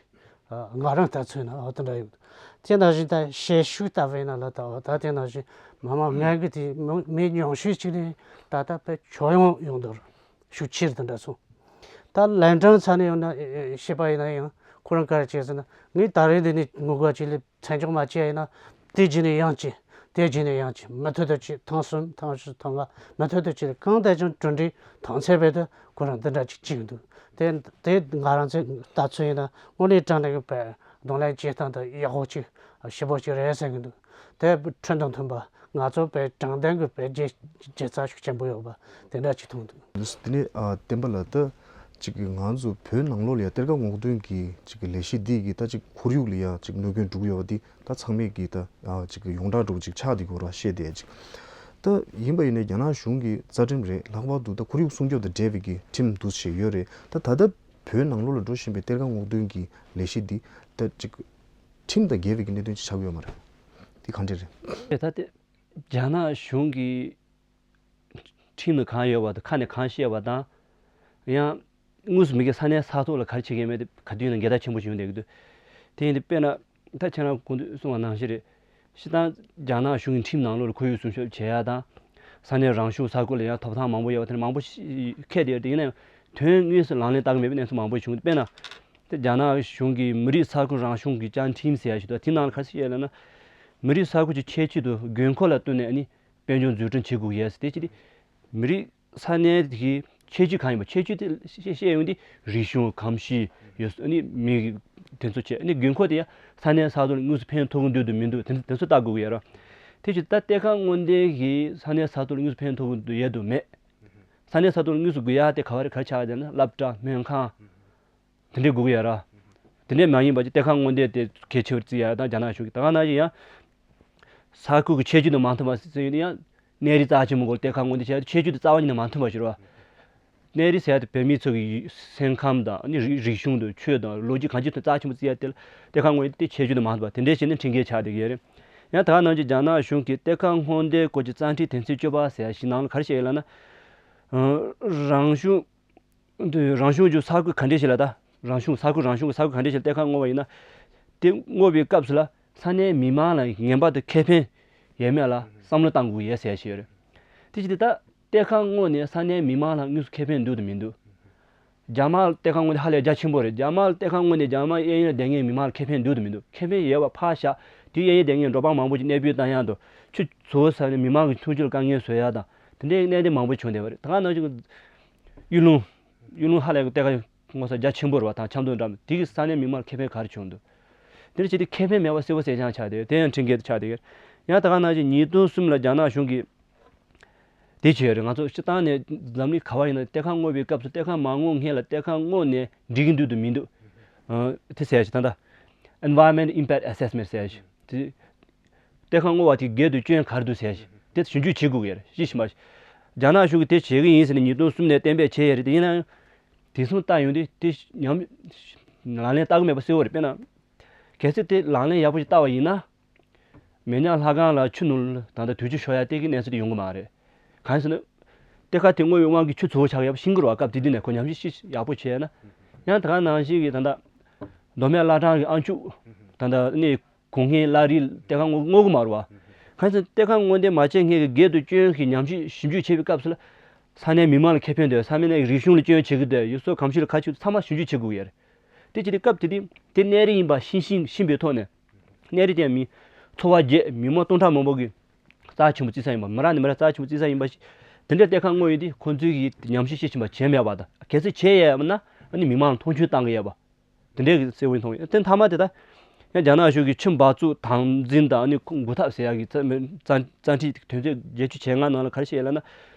ང་རང་ལྟ་ཚུལ་ན་འོ་དེ་འདྲ་ཡོད། དེ་ནང་བཞིན་ད་ཞན་ཤོས་ལྟ་བས་ན་ལ་ད་འོ་ད་དེ་ནང་བཞིན་མ་མ་ངན་གི་དེ་མི་མི་ཉུང་ཤོས་ཅིག་ནས་ད་ལྟ་དཔེ་ཁྱོན་ཡོངས་ཡོང་འདུག་ཤུགས་ཆེར་དུ་འདྲ་སོང་། ད་ལན་གྲངས་ཚ་ནས་ཡོང་ན་ཤེས་པ་ཡིན་ན་ཡང་ཁོ་རང་ག་རེ་བྱས་ཟེར་ན། ངས་ད་རེས་འདི་ནས་ངུ་ག་ཅིག་ལས་མཚན་འཇོག་མ་བྱས་ཡིན་ན། དེ་རྗེས་ནས་ཡང་ཅི། དེ་རྗེས་ནས་ཡང་ཅི། མུ་མཐུད་དུ་ཅི། ཐེངས་གསུམ་ཐེངས་བཞི་ཐེངས་ལྔ་མུ་མཐུད་དུ་ཅི། གང་ལྟར་ཀྱང་གྲུབ་འབྲས་དོན་ཚན་བེད་དུ་ཁོ་རང་འདི་འདྲ་ཅིག་བྱེད་ཀྱི་འདུག་དེ་དེ་ང་རང་ཚོའི་ལྟ་ཚུལ་ཡིན་ན་དངོས་གནས་དྲང་གནས་ཀྱི་བེད་གདོང་ལེན་བྱེད་སྟངས་དེ་ཡག་པོ་ཅིག་ཞིབ་པོ་ཅིག་རེད་ཟེར་གྱི་འདུག་དེ་ཁྲིམས་དང་མཐུན་པ། ང་ཚོ་བེད་དྲང་བདེན་གྱི་བེད་རྒྱལ་རྒྱལ་ཚ་ཤུགས་ཆེན་པོ་ཡོད་པ་དེ་འདྲ་ཅིག་མཐོང་འདུག་དེ་ནས་ཨ་བསྟན་པ་ལགས། ད་ཅིག་ང་ཚོ་བོད་ནང་ལོགས་ལ་ཡ་གཏེར་ཁ་སྔོག་འདོན་གྱི་ཅིག་ལས་གཞི་འདི་གི་ད་ཅིག་ཁོར་ཡུག་ལ་ཡ་ཅིག་གནོད་སྐྱོན་འགྲོ་གི་ཡོད་པ་འདི་ད་ཚང་མས་ཀྱི་ད་ཨ་ཅིག་ཡོངས་གྲགས་འདྲ་པོ་ཅིག་ཆགས་བསྡད་ཡོད་ར་བཤད་བསྡད་ཅིག་ད་ཡིན་པ་ཡིན་ནའི་རྒྱ་ནག་གཞུང་གི་རྩ་ཁྲིམས་རེད། ལྷག་པར་དུ་ད་ཁོར་ཡུག་སྲུང་སྐྱོབ་དང་འབྲེལ་བའི་གི་ཁྲིམས་འདུག་བྱས་ཡོད་རེད། ད་ད་ལྟ་བོད་ནང་ལོགས་ལ་འགྲོ་བཞིན་པའི་གཏེར་ཁ་སྔོག་འདོན་གྱི་ལས་གཞི་འདི་ད་ཅིག་ཁྲིམས་དང་འགལ་བའི་གི་གནད་དོན་ཅིག་ཆགས་ཀྱི་ཡོད་མ་རེད། འདི་གང་འདྲ་རེད། ད་ལྟ་རྒྱ་ནག་གཞུང་གི་ཁྲིམས་ནང་གང་ཡོད་པ་དང་ཁ་ནས་གང་བཤད་པ་དང་། ཡང་དངོས་སུ་མི་སྒེར་ས་གནས་ས་ཐོག་ལ་ག་རེ་བྱེད་ཀྱི་ཡོད་མེད་དེ་ག་དུས་ཡིན་ན་འགལ་ཟླ་ཆེན་པོ་ཞིག་ཡོང་བསྡད་ཀྱི་འདུག་དེ་ཡིན་དུས་དཔེར་ན་ད་ཁྱེད་རང་གོང་དུ་གསུངས་པ་ནང་བཞིན་རེད། སྤྱིར་བཏང་རྒྱ་ནག་གཞུང་གི་ཁྲིམས་ནང་ལོགས་ལ་ཁོར་ཡུག་སྲུང་སྐྱོབ་བྱེད་ཡ་དང་། ས་གནས་རང་སྐྱོང་ས་ཁུལ་ལ་ཡང་ཐོབ་ཐང་མང་པོ་ཡོད་པ་དེ་འདྲ་མང་པོ་ཞིག་འཁྱེར་བསྡད་ཡོད་དེ། ཡིན་ན་ཡང་དོན་དངོས་སུ་ལག་ལེན་བསྟར་གྱི་མེད་པའི་གནས་ཚུལ་མང་པོ་བྱུང་། དཔེར་ན། དེ་རྒྱ་ནག་གཞུང་གིས་མི་རིགས་ས་ཁུལ་རང་སྐྱོང་གི་བཅའ་ཁྲིམས་ཟེར་ཡ་ཞིག་འདུག་དེ་ནང་ལ་ག་རེ་ཟེར་ཡོད་ལབ་ན། མི་རིགས་ས་ཁུལ་གྱི་ཁྱད་ཆོས་དང་དགོས་མཁོ་ལ་བསྟུན་ནས་ཨ་ནི་དཔལ་འབྱོར་འཛུགས་སྐྲུན་བྱེད་དགོས་ཡས་ཟེར། དེ་ཅི་སྟེ། མི་རིགས་ས་གནས་དེ་གི་ཁྱད་ཆོས་གང་ཡིན་པ། ཁྱད་ཆོས་དེ་བཤད་བཤད་ཡོང་དུས་རིག་གཞུང་གོམས་གཤིས་ཡོད། ཨ་ནི་མི་གི་དེ་ཚོ་བྱས། ཨ་ནི་དགོས་མཁོ་དེ་ཡང་ས་གནས་ས་ཐོག་ལ་དངོས་སུ་ཕན་ཐོགས་ཀྱི་འདུག་དང་མི་འདུག་དེ་དེ་ཚོ་ལྟ་དགོས་ཀྱི་ཡོད་རེད། དེ་བཞིན་ད་གཏེར་ཁ་སྔོག་འདོན་གྱིས་ས་གནས་ས་ཐོག་ལ་དངོས་སུ་ཕན་ཐོགས་ཀྱི་འདུག་ཡོད་དང་མེད། ས་གནས་ས་ཐོག་ལ་དངོས་སུ་དགོས་ཡ་དེ་ག་བ་རེད། ག་རེ་ཆགས་ཡོད་ན་སློབ་གྲྭ། སྨན་ཁང་། དེ་འདྲའི་དགོས་ཀྱི་ཡོད་ར། དེ་འདྲའི་མ་ཡིན་པ་ཅིག་གཏེར་ཁ་སྔོག་འདོན་དེ་གལ་ཆེ་བར་བརྩི་ཡ་དང་། རྒྱ་ནག་གཞུང་གིས་ད་ག་ནང་བཞིན་ཡང་ས་ཁུལ་གྱི་ཁྱད་ཆོས་དང་མ་མཐུན་པ་ཟེར་ཡོང་དུས་ཡང་གནས་རིགས་རྩ་ཆེན་པོ་སྐོར་གཏེར་ཁ་སྔོག་འདོན་བྱས་ཏེ། ཁྱད་ཆོས་དེ་རྩ་བ་ཉིད་ནས་མ་མཐུན་པ་ཞིག་རེད་བ། གནས་རིགས་ཟེར་ཡ་དེ་བོད་མི་ཚོ་གི་སེམས་ཁམས་དང་། ཨ་ནི་རིག་རིག་གཞུང་དང་ཆོས་དང་ལོ་རྒྱུས་གང་ཅིའི་ཐོག་རྩ་ཆེན་པོ་བརྩི་ཡ་དེ་ལ་གཏེར་ཁ་སྔོག་འདོན་དེ་ཁྱད་ཆོས་དང་མ་མཐུན་པ་དེ་འདྲའི་བྱས་ནས་ཁྲིམས་འགལ་ཆགས་བསྡད་ཀྱི་ཡོད་རེད། ཡང་ད་ག་ནང་བཞིན་རྒྱ་ནག་གཞུང་གིས་གཏེར་ཁ་སྔོག་འདོན་སྐོར་གྱི་རྩ་ཁྲིམས་དོན་ཚན་བཅུ་པ་ཟེར་ཡ་ཞིག་ནང་ལ་ག་རེ་བཤད་ཡོད་ལབ་ན། ཨ། རང་གཞུང་། འདི་རང་གཞུང་གི་ས་ཁུལ་ག་འདྲས་ཤིག་ལ། ད་རང་གཞུང་ས་ཁུལ་རང་གཞུང་གི་ས་ཁུལ་ག་འདྲས་ཤིག་ལ་གཏེར་ཁ་སྔོག་པ་ཡིན་ན། དེ་སྔོག་པའི་སྐབས་སུ་ལ་ས་གནས་མི་མང་ལ་ངན་པ་དང་ཁེ་ཕན་ཡོད་མེད་ལ་བསམ་བློ་བཏང་དགོས་ཡས་ཟེར་ཡ་ཞིག་ཡོད་རེད། དེ་བཞིན་དུ་ད་གཏེར་ཁ་སྔོག་ནས་ས་གནས་མི་མང་ལ་དངོས་སུ་ཁེ་ཕན་འདུག་དང་མི་འདུག་རྒྱ་དམར་གཏེར་ཁ་སྔོག་ནས་ཧ་ལས་རྒྱ་ཆེན་པོ་རེད། རྒྱ་དམར་གཏེར་ཁ་སྔོག་ནས་རྒྱ་དམར་གཡས་གཡོན་སྡོད་མཁན་མི་མང་ལ་ཁེ་ཕན་འདུག་དང་མི་འདུག་ཁེ་ཕན་ཡོད་པ་ཕར་བཞག་དེ་གཡས་གཡོན་སྡོད་མཁན་འབྲོག་པ་མང་པོ་ཅིག་གནས་སྤོས་བཏང་ཡག་དང་། ཆུ་བཙོ་བོ་ཟ་ནས་མི་མང་གི་འཐུང་ཆུ་ལ་དཀའ་ངལ་བཟོ་ཡག་དང་། དེ་འདྲའི་གནད་དོན་མང་པོ་བྱུང་བསྡད་པ་རེད། ད་ག་ནང་བཞིན་གཡུ་ལུང་། གཡུ་ལུང་ཧ་ལས་གཏེར་ཁ་སྔོག་ས་རྒྱ་ཆེན་པོ་རེད་བ། དང་ཆབ་མདོ་འདྲ་མོ། དེ་གིས་ས་གནས་མི་མང་ལ་ཁེ་ཕན་ག་རེ་བྱུང་འདུག་དེ་འདྲ་བྱས་ཏེ་ཁེ་ཕན་མེད་པ་གསལ་པོ་གསལ་རྐྱང་ཆགས་བསྡད་ཡོད། དེ་ཡང་ཁྲིམས་འགལ་དུ་ཆགས་བསྡད་ཡོད། ཡང་ད་ག་ནང་བཞིན་ཉིས་སྟོང་གསུམ་ལ་རྒྱ་ནག་གཞུང་གིས། དེ་བྱས་རེད། ང་ཚོ་སྤྱིར་བཏང་ནས་འཛམ་གླིང་ག་བ་ཡིན་ན་གཏེར་ཁ་སྔོག་པའི་སྐབས་སུ་གཏེར་ཁ་མ་སྔོག་སྔོན་ལ་གཏེར་ཁ་སྔོག་ནས་འགྲིག་གི་འདུག་དང་མི་འདུག་ཨ། དེ་ཟེར་ཞིག་ད་ལྟ་Environment Impact Assessment ཟེར་ཞིག་དེ། གཏེར་ཁ་སྔོག་པ་དེ་དགེ་དང་སྐྱོན་ག་རེ་འདུག་ཟེར་ཞིག་དེ་ཞིབ་འཇུག་བྱེད་དགོས་ཀྱི་རེད། ཤེས་བཞིན་པ་ཞིག་རྒྱ་ནག་གཞུང་གིས་དེ་བྱེད་ཀྱི་ཡིན་ཟེར་ནས་ཉིས་སྟོང་གསུམ་ནས་གཏན་འབེབས་བྱས་ཡོད་རེད་དེ། ཡིན་ན་ཡང་དེ་སོང་ལྟ་ཡོང་དུས་དེ་ཉམས། ལག་ལེན་བསྟར་གྱི་མེད་པ་གསལ་པོ་རེད། དཔེར་ན། གལ་སྲིད་དེ་ལག་ལེན་ཡག་པོ་ཞིག་བསྟར་བ་ཡིན་ན། མེ་ཉག་ལྷ་ཁང་ལ་ཆུ་ནང་ལ་ད་ལྟ་དུས་ཆུ་ཤོར་ཡ་དེ་གི་གནས་ཚུལ་དེ་ཡོང་གི་མ་རེད། གང་ཡིན་ཟེར་ན། གཏེར་ཁ་དེ་སྔོག་པའི་དབང་གིས་ཆུ་བཙོ་བོ་ཆགས་ཡག་ཤིང་གི་རེད་བ། སྐབས་དེ་དུས་ནས་ཁོ་ཉམས་ཞིབ་ཤིག་ཡག་པོ་བྱས་ན། ཡང་ད་ག་ནང་བཞིན་གྱི་ད་ལྟ། མདོ་སྨད་བླ་བྲང་གི་ཨ་མཆོག་ད་ལྟ་ནས་གོང་སྔས་བླ་རི་གཏེར་ཁ་སྔོག་སྔོག་གི་མ་རེད་བ། གང་ཡིན་ཟེར་ན་གཏེར་ཁ་སྔོག་འདོན་མ་བྱས་སྔོན་གྱི་དགེ་དང་སྐྱོན་གྱི་ཉམས་ཞིབ་ཞིབ་འཇུག་བྱེད་པའི་སྐབས་སུ་ལ། ས་གནས་མི་མང་ལ་ཁེ་ཕན་འདོད། ས་གནས་རིག་གཞུང་ལ་སྐྱོན་བྱེད་ཀྱི་འདོད། ཡུལ་སྲོལ་གོམས་གཤིས་ལ་ག་ཚོད་ཚང་མ་ཞིབ་འཇུག་བྱེད་དགོས་ཀྱི་རེད། དེ་བྱེད་དུས་སྐབས་དེ་དུས་དེ་གནས་རི་ཡིན་པ་ཤེས་ཤེས་ཤེས་པའི་ཐོག་ནས། གནས་རི་དེ་མི་འཚོ་བ་རྒྱས། མི་མང་སྟོང་ཕྲག་མང་པོ་གི་རྩ་ཆེན་པོ་བརྩི་ས་ཡིན་པ། མི་རབས་ནས་མི་རབས་རྩ་ཆེན་པོ་བརྩི་ས་ཡིན་པ་ཞིག་དེ་འདྲའི་གཏེར་ཁ་སྔོག་ཡོང་དུས་ཁོང་ཚོའི་གི་ཉམས་ཞིབ་ཤེས་བཞིན་པ་བྱས་མེད་པ་དང་། གལ་སྲིད་བྱས་ཡོད་པ་ན་ཨ་ནི་མི་མང་ལ་མཐོང་ཆུང་བཏང་གི་ཡོད་པ། དེ་འདྲའི་གི་གསལ་བོ་མཐོང་ཡོད། དེ་མཐའ་མ་དེ་ད་ཡང་རྒྱ་ནག་གཞུང་གིས་ཆུ་འབག་བཙུགས་དམ་འཛིན་དང་། ཨ་ནི་འགུག་ཐབས་ཟེར་ཡག་གི་རྩ་རྩ་ཁྲིམས་དོན་ཚན་བརྒྱད་ཅུ་གྱ་ལྔ་ནང་ལ་ག་རེ་བཤད་ཡོད་ལབ་ན།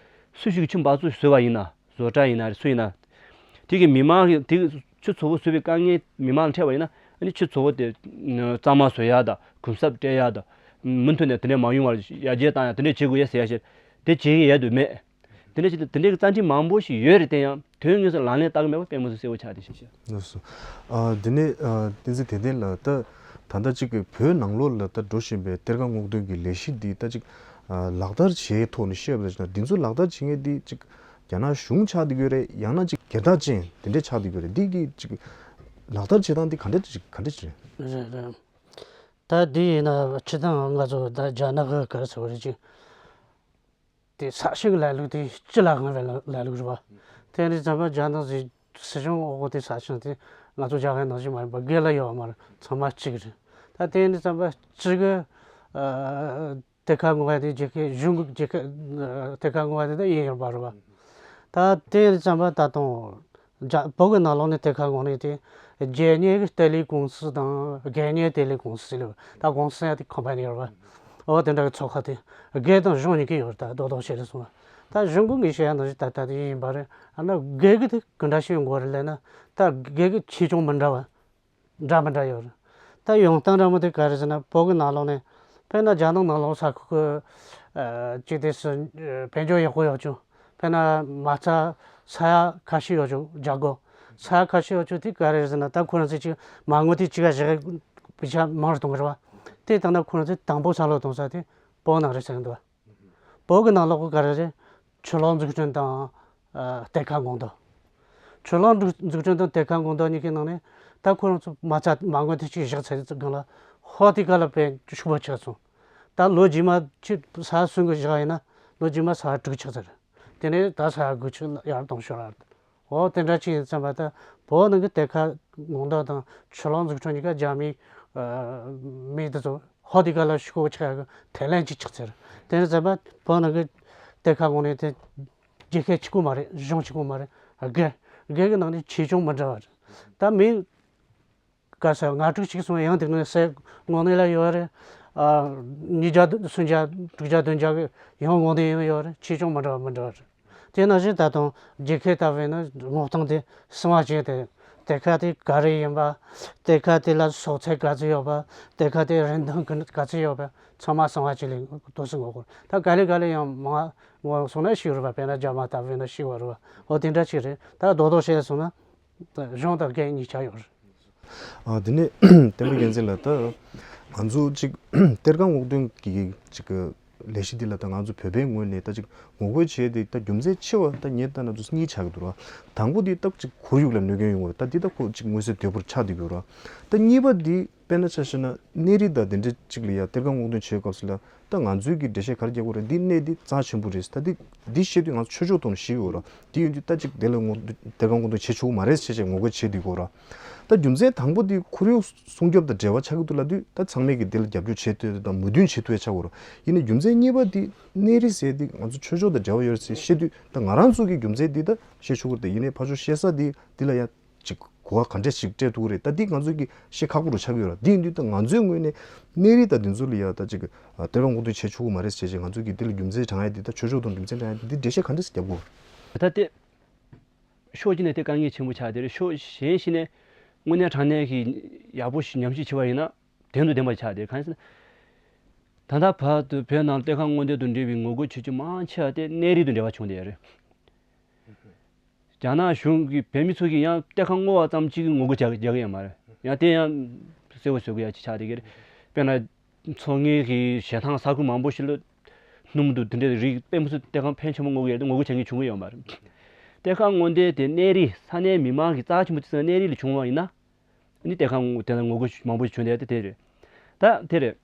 སུ་ཞིག་གིས་ཆུ་འབག་བཙུགས་བཟོས་པ་ཡིན་ན། བཟོ་གྲྭ་ཡིན་ན་རེད། སུ་ཡིན་ན། དེ་གི་མི་མང་གི་དེ་གི་ཆུ་བཙོ་བོ་བཟོས་པའི་དཀའ་ངལ་མི་མང་ལ་འཕྲད་པ་ཡིན་ན། ཨ་ནི་ཆུ་བཙོ་བོ་དེ་གཙང་མ་བཟོ་ཡག་དང་། གུམ་གསབ་སྤྲད་ཡག་དང་། མུ་མཐུད་ནས་དེ་འདྲ་མ་ཡོང་བར་ཡར་རྒྱས་བཏང་ཡག་དེ་འདྲ་བྱེད་དགོས་ཡ་ཟེར་ཡ་ཞིག་དེ་བྱེད་ཀྱི་ཡོད་དང་མེད། དེ་འདྲ་ཞིག་དང་། དེ་འདྲའི་རྩ་ཁྲིམས་མང་པོ་ཞིག་ཡོད་རེད་དེ། ཡང་དོན་དངོས་སུ་ལག་ལེན་བསྟར་གྱི་མེད་པ་དཔེ་མི་སྲིད་གསལ་པོ་ཆགས་བསྡད་ཤག་ལགས་སོ། ཨ། དེ་ནས་ཨ་བསྟན་འཛིན་བདེ་ལྡན་ལགས། ད་ད་ལྟ་ཅིག་གི་བོད་ནང་ལོགས་ལ་ད་འགྲོ་བཞིན་པའི་གཏེར་ཁ་སྔོག་འདོན་གྱི་ལས་གཞི་འདི་ད་ཅིག་ཨ་ལག་བསྟར་བྱེད་ཐོག་ནས་བཤད་པ་ཡིན་ན། འདི་ཚོ་ལག་བསྟར་བྱེད་མཁན་འདི་ཅིག་རྒྱ་ནག་གཞུང་ཆགས་བསྡད་ཀྱི་ཡོད་རེད། ཡང་ན་ཅིག་སྒེར་བདག་ཅན་དེ་འདྲས་ཆགས་བསྡད་ཀྱི་ཡོད་རེད། འདི་གི་ཅིག་ལག་བསྟར་བྱེད་སྟངས་འདི་ག་འདྲས་ཅིག་ག་འདྲས་ཅིག་རེད། རེད་རེད། ད་འདི་ཡིན་ན་སྤྱིར་བཏང་ང་ཚོ་ད་རྒྱ་ནག་གི་ག་རེ་ཟེར་བ་རེད། ཅིག་དེ་ས་ཞིང་གི་ལམ་ལུགས་དེ་སྤྱི་ལ་དབང་བའི་ལམ་ལམ་ལུགས་རེད་བ། དེ་ནས་ཙམ་པ་རྒྱ་ནག་གི་སྲིད་གཞུང་འོག་གི་ས་ཆ་དེ་ང་ཚོ་རྒྱ་གར་ནང་བཞིན་མ་ཡིན་པ་སྒེར་ལ་ཡོད་མ་རེད། ཚང་མ་གཅིག་རེད། ད་དེ་ནས་ཙམ་པ་གཅིག་གི་ཨ་གཏེར་ཁ་སྔོག་པ་དེ་རྒྱལ་ཁབ་གཞུང་གི་རྒྱལ་ཁབ་གཏེར་ཁ་སྔོག་པ་དེ་ད་ཡིན་ཡོད་པ་རེད་པ། ད་དེ་ནས་ཙམ་པ་ད་དུང་རྒྱ་བོད་ཀྱི་ནང་ལོགས་ནས་གཏེར་ཁ་སྔོག་ནས་དེ་རྒྱལ་གཉེར་གྱི་ལྟེ་ལས་ཀུང་སི་དང་སྒེར་གཉེར་ལྟེ་ལས་ཀུང་སི་ལ་ད་ཀུང་སི་ཡ་དེ་ཁོམ་པ་ནི་ཡོད་རེད་པ། འོ་དེ་འདྲ་གི་ཚོགས་ཁག་དེ་སྒེར་དང་གཞུང་གཉིས་ཀ་ཡོད་རེད། ད་རྡོག་རྡོག་བྱས་ནས་སོང་ན་ད་གཞུང་གི་ངས་བཤད་ཡ་ནང་བཞིན་ད་ལྟ་དེ་ཡིན་པ་རེད། ཨ་ན་སྒེར་གྱི་དེ་ག་འདྲ་ཞིག་ཡོང་དགོས་རེད་ལབ་ན། ད་སྒེར་གྱི་ཆེ་ཆུང་མི་འདྲ་བ་འདྲ་མི་འདྲ་ཡོད་རེད། ད་ཡོང་སྟངས་འདྲ་མོ་དེ་ག་རེ་ཟེར་ན། བོད་ཀྱི་ནང་ལོགས་ནས་དཔེར་ན་རྒྱ་ནག་ནང་ལོགས་ས་ཁུལ་གྱི་ཨ་ཅིག་དེ་སུ་ཨ་དཔལ་འབྱོར་ཡག་པོ་ཡོད་ཅུང་། དཔེར་ན་མ་རྩ་ས་ཡ་ཁ་ཤས་ཡོད་ཅུང་རྒྱ་སྒོར། ས་ཡ་ཁ་ཤས་ཡོད་ཅུང་དེ་ག་རེ་ཟེར་ན། ད་ཁོ་རང་ཚོས་ཅིག་མ་དངུལ་དེ་ཅིག་ག་བཞག་པའི་ཆ་མང་རུ་གཏོང་གི་རེད་པ། དེ་ལྟ་ན་ཁོ་རང་ཚོས་དང་པོ་ས་ལོག་གཏོང་ས་དེ་བོད་ནང་རེད་ཟེར་གི་འདུག་པ། བོད་ཀྱི་ནང་ལོགས་ཀྱི་ག་རེ་རེད། ཆུ་གློག་འཛུགས་སྐྲུན་དང་ཨ་གཏེར་ཁ་སྔོག་འདོན། ཆུ་གློག་འཛུགས་འཛུགས་སྐྲུན་དང་གཏེར་ཁ་སྔོག་འདོན་གཉིས་ཀའི་ནང་ནས་ད་ཁོ་རང་ཚོ་མ་རྩ་མ་དངུལ་དེ་ཅིག་བཞག་ཚར་དུས་སྒང་ལ་ཧོ་དེ་ག་ལ་དཔེ་ཕྱུག་པོ་ཆགས་སོང་། ད་ལོ་རྗེས་མ་ཅིག་ས་ཡ་གསུམ་གྱི་བཞག་ཡིན་ན་ལོ་རྗེས་མ་ས་ཡ་དྲུག་ཆགས་ཚར། དེ་ནས་ད་ས་ཡ་དགུ་ཅིག་ཡར་གཏོང་ཤོག་ར། འོ་དེ་འདྲ་ཅིག་ཡིན་ཙམ་པ་ད་བོད་ནང་གི་གཏེར་ཁ་སྔོག་འདོན་དང་ཆུ་གློག་འཛུགས་སྐྲུན་གཉིས་ཀ་རྒྱ་མི་ཨ་མི་དེ་ཚོ་ཧོ་དེ་ག་ལ་ཤུགས་ཆེ་གི་ཐེ་ལན་གྱི་ཆགས་ཚར། དེ་ནས་ཙམ་པ་བོད་ནང་གི་གཏེར་ཁ་སྔོག་ནས་དེ་རྒྱལ་ཁབ་གཅིག་པོ་མ་རེད། གཞུང་གཅིག་པོ་མ་རེད། སྒེར་སྒེར་གྱི་ནང་ནས་ཆེ་ཆུང་མི་འདྲ་བ་རེད། ད་མི་ག་ས་ལྔ་དྲུག་ཅིག་སོང་ཡང་དེ་ནས་སའི་ངོས་ནས་ལ་ཡོད་རེད། ཨ་ཉིས་བརྒྱ་སུམ་བརྒྱ་དྲུག་བརྒྱ་བདུན་བརྒྱ་གི་ཡང་ངོས་ནས་ཡང་ཡོད་རེད། ཆེ་ཆུང་མི་འདྲ་བ་མི་འདྲ་བ་རེད། དེ་ནང་བཞིན་ད་དུང་རྒྱལ་ཁབ་ལྟ་བུ་ཡིན་ན་སྔོག་སྟངས་དེ་གསང་བ་བྱས་ཏེ། གཏེར་ཁ་དེ་ག་རེ་ཡིན་པ། གཏེར་ཁ་དེ་ལ་སོགས་ཚད་ག་ཚོད་ཡོད་པ། གཏེར་ཁ་དེ་རིན་ཐང་ག་ཚོད་ཡོད་པ། ཚང་མ་གསང་བ་བྱས་ལས་ཏོག་ཙམ་ངོ་རྒོལ། ད་ག་ལེ་ག་ལེ་ཡང་མང་ངོ་སོང་ན་ཤི་བ་རེད་པ། དཔེར་ན་རྒྱ་མ་ལྟ་བུ་ཡིན་ན་ཤི་བ་རེད་པ། འོ་དེ་འདྲ་ཅིག་རེད། ད་རྡོག་རྡོག་བཤད་སོང་ན་གཞུང་དང་སྒེར་གཉིས་ཆ་ཡོད་རེད། ཨ་དེ་ནས་བསྟན་པའི་རྒྱལ་མཚན་ལགས། ད་ང་ཚོ་ཅིག་གཏེར་ཁ་སྔོག་འདོན་གྱི་ཅིག་ལས་གཞི་འདི་ལ་ད་ང་ཚོ་བོད་པའི་ངོས་ནས་ད་ཅིག་ངོ་རྒོལ་བྱས་ཏེ་ད་རྒྱུ་མཚན་ཆེ་བ་ད་ངས་ལྟ་ན་ཚོ་གཉིས་ཆགས་ཀྱི་འདུག་ར། དང་པོ་འདི་ད་ཅིག་ཁོར་ཡུག་ལ་གནོད་སྐྱོན་ཡོང་བ་རེད། ད་འདི་ད་ཁོ་ཅིག་མངོན་གསལ་དོད་པོར་ཆགས་བསྡད་ཀྱི་ཡོད་ར། ད་གཉིས་པ་འདི་དཔེར་ན་ཆ་བཞག་ན་གནས་རི་དང་དེ་འདྲ་ཅིག་ལ་ཡ་གཏེར་ཁ་སྔོག་འདོན་བྱེད་སྐབས་སུ་ལ། ད་ང་ཚོའི་གི་འགྲེལ་བཤད་ག་རེ་རྒྱག་དགོས་རེད། འདི་གནས་འདི་རྩ་ཆེན་པོ་རེད། ད་འདི་འདི་བཤད་དུས་ང་ཚོ་ཆོས་ཕྱོགས་ཐོག་ནས་བཤད་ཀྱི་ཡོད་ར། འདི་ཡིན་དུས་ད་ཅིག་དེ་ལ་ངོ་གཏེར་ཁ་སྔོག་འདོན་བྱེད་ཆོག་གི་མ་རེད་ཟེར་བྱས་ངོ་རྒོལ་བྱེད་བསྡད་ཀྱི་ཡོད་ར། ད་རྒྱུ་མཚན་དང་པོ་འདི་ཁོར་ཡུག་སྲུང་སྐྱོབ་དང་འབྲེལ་བ་ཆགས་ཀྱི་འདུག་ལབ་དུས་ད་ཚང་མས་གི་འདི་ལ་རྒྱབ་སྐྱོར་བྱེད་ཐུབ་དང་མོས་མཐུན་བྱེད་ཐུབ་ཡ་ཆགས་ཀྱི་ཡོད་ར། ཡིན་ནའི་རྒྱུ་མཚན་གཉིས་པ་འདི་གནས་རི་ཟེར་འདི་ང་ཚོ་ཆོས་ཕྱོགས་དང་འབྲེལ་བ་ཡོད་རེད་ཟེར་བཤད་དུས་ད་ང་རང་ཚོ་གི་རྒྱུ་མཚན་འདི་ད་བཤད་ཆོག་གི་རེད། ད་ཡིན་ནའི་ཕར་ཕྱོགས་བཤད་ས་འདི་འདི་ལ་ཡ། ཅིག་གོ་བ་ག་འདྲས་ཞིག་སྤྲད་ཐུབ་ཀྱི་རེད། ད་འདི་ང་ཚོས་ཀྱི་བཤད་ཁག་པོ་རུ་ཆགས་ཀྱི་ཡོད་ར། འདི་ཡིན་དུས་ད་ང་ཚོའི་ངོས་ནས་གནས་རི་དང་འདི་ཚོ་ལ་ཡ་ད་ཅིག་གཏེར་ཁ་སྔོག་འདོན་བྱེད་ཆོག་གི་མ་རེད་ཟེར་བྱས་ང་ཚོས་ཀྱི་འདི་ལ་རྒྱུ་མཚན་དྲངས་ཡ་འདི་ད་ཆོས་ཕྱོགས་དང་རྒྱུ་མཚན་དྲངས་ཡ་འདི་འདི་འགྲེལ་བཤད་ག་འདྲས་ཞིག་རྒྱབ་དགོས། ད་ལྟའི་ཕྱོགས་གཅིག་ནས་དེ་དཀའ་ངལ་ཆེན་པོ་ཆགས་དེ་རེད། ཕྱོགས་གཞན་ཞིག་ནས་དངོས་གནས་དྲང་གནས་ཀྱི་ཡག་པོ་ཞིག་ཉམས་ཞིབ་བྱས་པ་ཡིན་ན་དོན་དང་ལྡན་པ་ཆགས་དེ་རེད། གང་ཡིན་ཟེར་ན། ད་ལྟ་བར་དུ་བོད་ནང་གཏེར་ཁ་སྔོག་འདོན་དང་འབྲེལ་བའི་ངོ་རྒོལ་བྱེད་རྒྱུ་མང་ཆེ་བ་དེ་གནས་རི་དང་འབྲེལ་བ་བྱུང་བསྡད་ཡོད་རེད། རྒྱ་ནག་གཞུང་གིས་བོད་མི་ཚོ་གིས་ཡང་གཏེར་ཁ་སྔོག་པ་ཙམ་གཅིག་གིས་ངོ་རྒོལ་རྒྱག་རྒྱག་གི་ཡོད་མ་རེད། ཡང་དེ་ཡང་གསལ་པོ་བཟོ་དགོས་ཡ་ཅིག་ཆགས་བསྡད་ཀྱི་རེད། དཔེར་ན། མཚོ་སྔོན་གྱི་བྱེ་ཐང་ས་ཁུལ་མང་པོ་ཞིག་ལ་སྣུམ་དང་དེ་འདྲའི་རིགས་དཔེ་མི་སྲིད་གཏེར་ཁ་ཕོན་ཆེན་པོ་སྔོག་གི་ཡོད་དེ་ངོ་རྒོལ་བྱེད་མཁན་བྱུང་གི་ཡོད་མ་རེད། གཏེར་ཁ་སྔོག་འདོན་དེ་གནས་རི་ས་གནས་མི་མང་གི་རྩ་ཆེན་པོ་བརྩི་ས་གནས་རི་ལ་བྱུང་བ་ཡིན་ན། ནི་གཏེར་ཁ་སྔོག་དེ་ལ་ངོ་རྒོལ་མང་པོ་ཞིག་བྱུང་བསྡད་དེ་དེ་རེད། ད་དེ་རེད།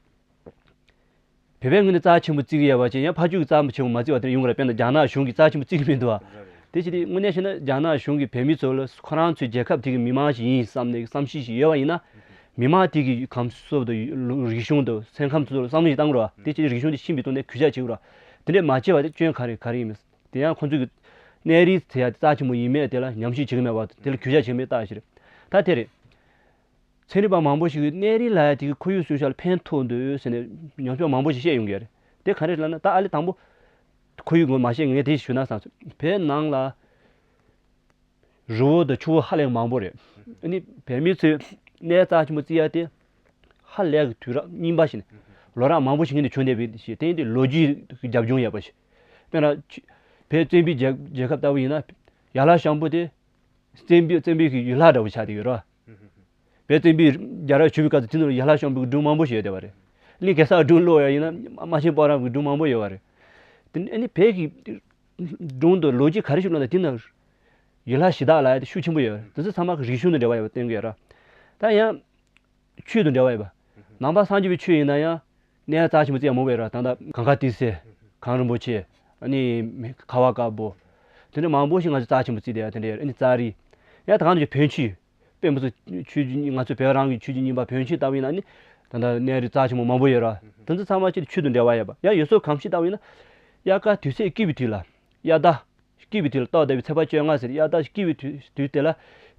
བོད་པའི་ངོས་ནས་རྩ་ཆེན་པོ་བརྩི་གི་ཡོད་པ་ཅིག་ཡང་ཕར་ཕྱོགས་ཀྱིས་རྩ་ཆེན་པོ་མ་བརྩི་བ་དེ་ཡོང་གི་རེད། དཔེར་ན་རྒྱ་ནག་གཞུང་གིས་རྩ་ཆེན་པོ་བརྩི་གི་མི་འདུག་བ། དེ་བྱས་ཏེ་དངོས་གནས་བཤད་ན་རྒྱ་ནག་གཞུང་གིས་བོད་མི་ཚོ་ལ་ཁོ་རང་ཚོའི་རྒྱལ་ཁབ་དེ་གི་མི་མང་ཞིག་ཡིན་བསམ་ནས་བསམ་ཤེས་ཤིག་ཡོད་པ་ཡིན་ན། མི་མང་དེ་གི་ཁམས་གསུམ་དང་རིག་གཞུང་དང་སེམས་ཁམས་ཚོ་ལ་བསམ་བློ་ཞིག་བཏང་དགོས་རེད་བ། དེ་བྱས་ཏེ་རིག་གཞུང་དེ་ཤེས་པའི་ཐོག་ནས་གུས་ཞབས་བྱེད་དགོས་རེད་བ། དེ་འདྲས་མ་བྱས་པ་དེ་སྐྱོན་ག་རེ་ག་རེ་ཡིན་མིན། དེ་ཡང་ཁོ་ཚོས་ཀྱི་གནས་རི་ཟེར་ཡ་དེ་རྩ་ཆེན་པོ་ཡིན་མེད་དེ་ལ་ཉམས་ཞིབ་བྱེད་ཀྱི་མེད་པ་དང་དེ་ལ་གུས་ཞབས་བྱེད་མེད་རྟགས་ཤིག་རེད། ད་དེ་རེད། ཚན་རིག་པ་མང་པོ་ཞིག་གིས་གནས་རི་ལབ་ཡ་དེ་གི་ཁོར་ཡུག་སྲུང་སྐྱོབ་ལ་ཕན་ཐོགས་འདུག་ཟེར་ནས་ཉམས་ཞིབ་མང་པོ་ཞིག་བཤད་ཡོང་གི་རེད། དེ་ག་རེ་ལབ་ན་ད་ཨ་ལེ་དང་པོ་ཁོར་ཡུག་ངོ་མ་བཤད་ངས་དེ་ཞུ་ན་བསམ་སོང་། བོད་ནང་ལ་རི་བོ་དང་ཆུ་བོ་ཧ་ལས་མང་པོ་རེད། ཨ་ནི་བོད་མི་ཚོས་གནས་རྩ་ཆེན་པོ་བརྩི་ཡ་དེ་ཧ་ལས་ཀྱི་དུས་རབས་རྙིང་པ་ཞིག་ནས་ལོ་རབས་མང་པོ་ཞིག་སྔོན་ནས་བྱུང་བསྡད་པའི་ཞིག་དེ་ཡིན་དུས་ལོ་རྒྱུས་ཀྱི་རྒྱབ་ལྗོངས་ཡོད་པ་ཞིག་དཔེར་ན་བོད་བཙན་པོའི་རྒྱལ་རྒྱལ་ཁབ་ལྟ་བུ་ཡིན་ན་ཡར་ལྷ་ཤམ་པོ་དེ་བཙན་པོའི་བཙན་པོའི་གི་ཡུལ་ལྷ་འདྲ་བོ་ཆགས་བསྡད་ཡོད་རེད། བོད་བཙན་པོས་རྒྱལ་རབས་བྱུང་བའི་སྐབས་སུ་དེ་ནང་ལ་ཡར་ལྷ་ཤམ་པོའི་སྒྲུང་མང་པོ་ཞིག་ཡོད་བསྡད་པ་རེད། གླིང་གེ་སར་སྒྲུང་ཀློག་ཡ་ཡིན་ན་རྨ་ཆེན་དཔལ་རབ་ཀྱི་སྒྲུང་མང་པོ་ཡོད་པ་རེད། དེ་ནས་ཨ་ནི་བོད་ཀྱི་སྒྲུང་དང་ལོ་རྒྱུས་ག་རེ་ཞིག་ཀློག་ན་དེ་ནང་ཡུལ་ལྷ་གཞི་བདག་ལབ་ཡ་དེ་ཤུགས་ཆེན་པོ་ཡོད་རེད། དེ་ཚོ་ཚང་མ་གི་རིག་གཞུང་དང་འབྲེལ་བ་ཡོད་པ་སྟོན་གྱི་ཡོད་རེད། ད་ཡང་ཆོས་དང་འབྲེལ་བ་ཡོད་པ། ནང་པ་སངས་རྒྱས་པའི་ཆོས་ཡིན་ན་ཡང་གནས་རྩ་ཆེན་པོ་བརྩི་ཡ་མང་པོ་ཡོད་རེད། ད་ལྟ་གངས་དཀར་ཏི་སེ། གངས་རིན་པོ་ཆེ། ཨ་ནི་ཁ་བ་དཀར་པོ། དེ་འདྲ་མང་པོ་ཞིག་ང་ཚོ་རྩ་ཆེན་པོ་བརྩིས་བསྡད་ཡ་དེ་འདྲ་ཡོད་རེད། ཨ་ནི་ཙཱ་རི། ཡ་ད་ག་ནང་བཞིན་བོན་ཆོས། དཔེ་མི་སྲིད་ཆོས་བརྒྱུད་གཉིས། ང་ཚོ་བོད་རང་གི་ཆོས་བརྒྱུད་གཉིས་པ་བོན་ཆོས་ལྟ་བུ་ཡིན་ན་ནི། ད་ལྟ་གནས་རི་རྩ་ཆེན་པོ་མང་པོ་ཡོད་ར། དེ་ཚོ་ཚང་མ་ཆེད་དུ་ཆོས་དང་འབྲེལ་བ་ཡོད་པ། ཡང་ཡུལ་སྲོལ་གོམས་གཤིས་ལྟ་བུ་ཡིན་ན། དབྱར་ཁ་དུས་ཚོད་སྐྱིད་པའི་དུས་ལ། དབྱར་ཟླ་སྐྱིད་པའི་དུས་ལ། སྟག་བདེ་བའི་ཚེས་པ་བཅོ་ལྔ་ཟེར། དབྱར་ཟླ་སྐྱིད་པའི་དུས་དུས་དེ་ལ་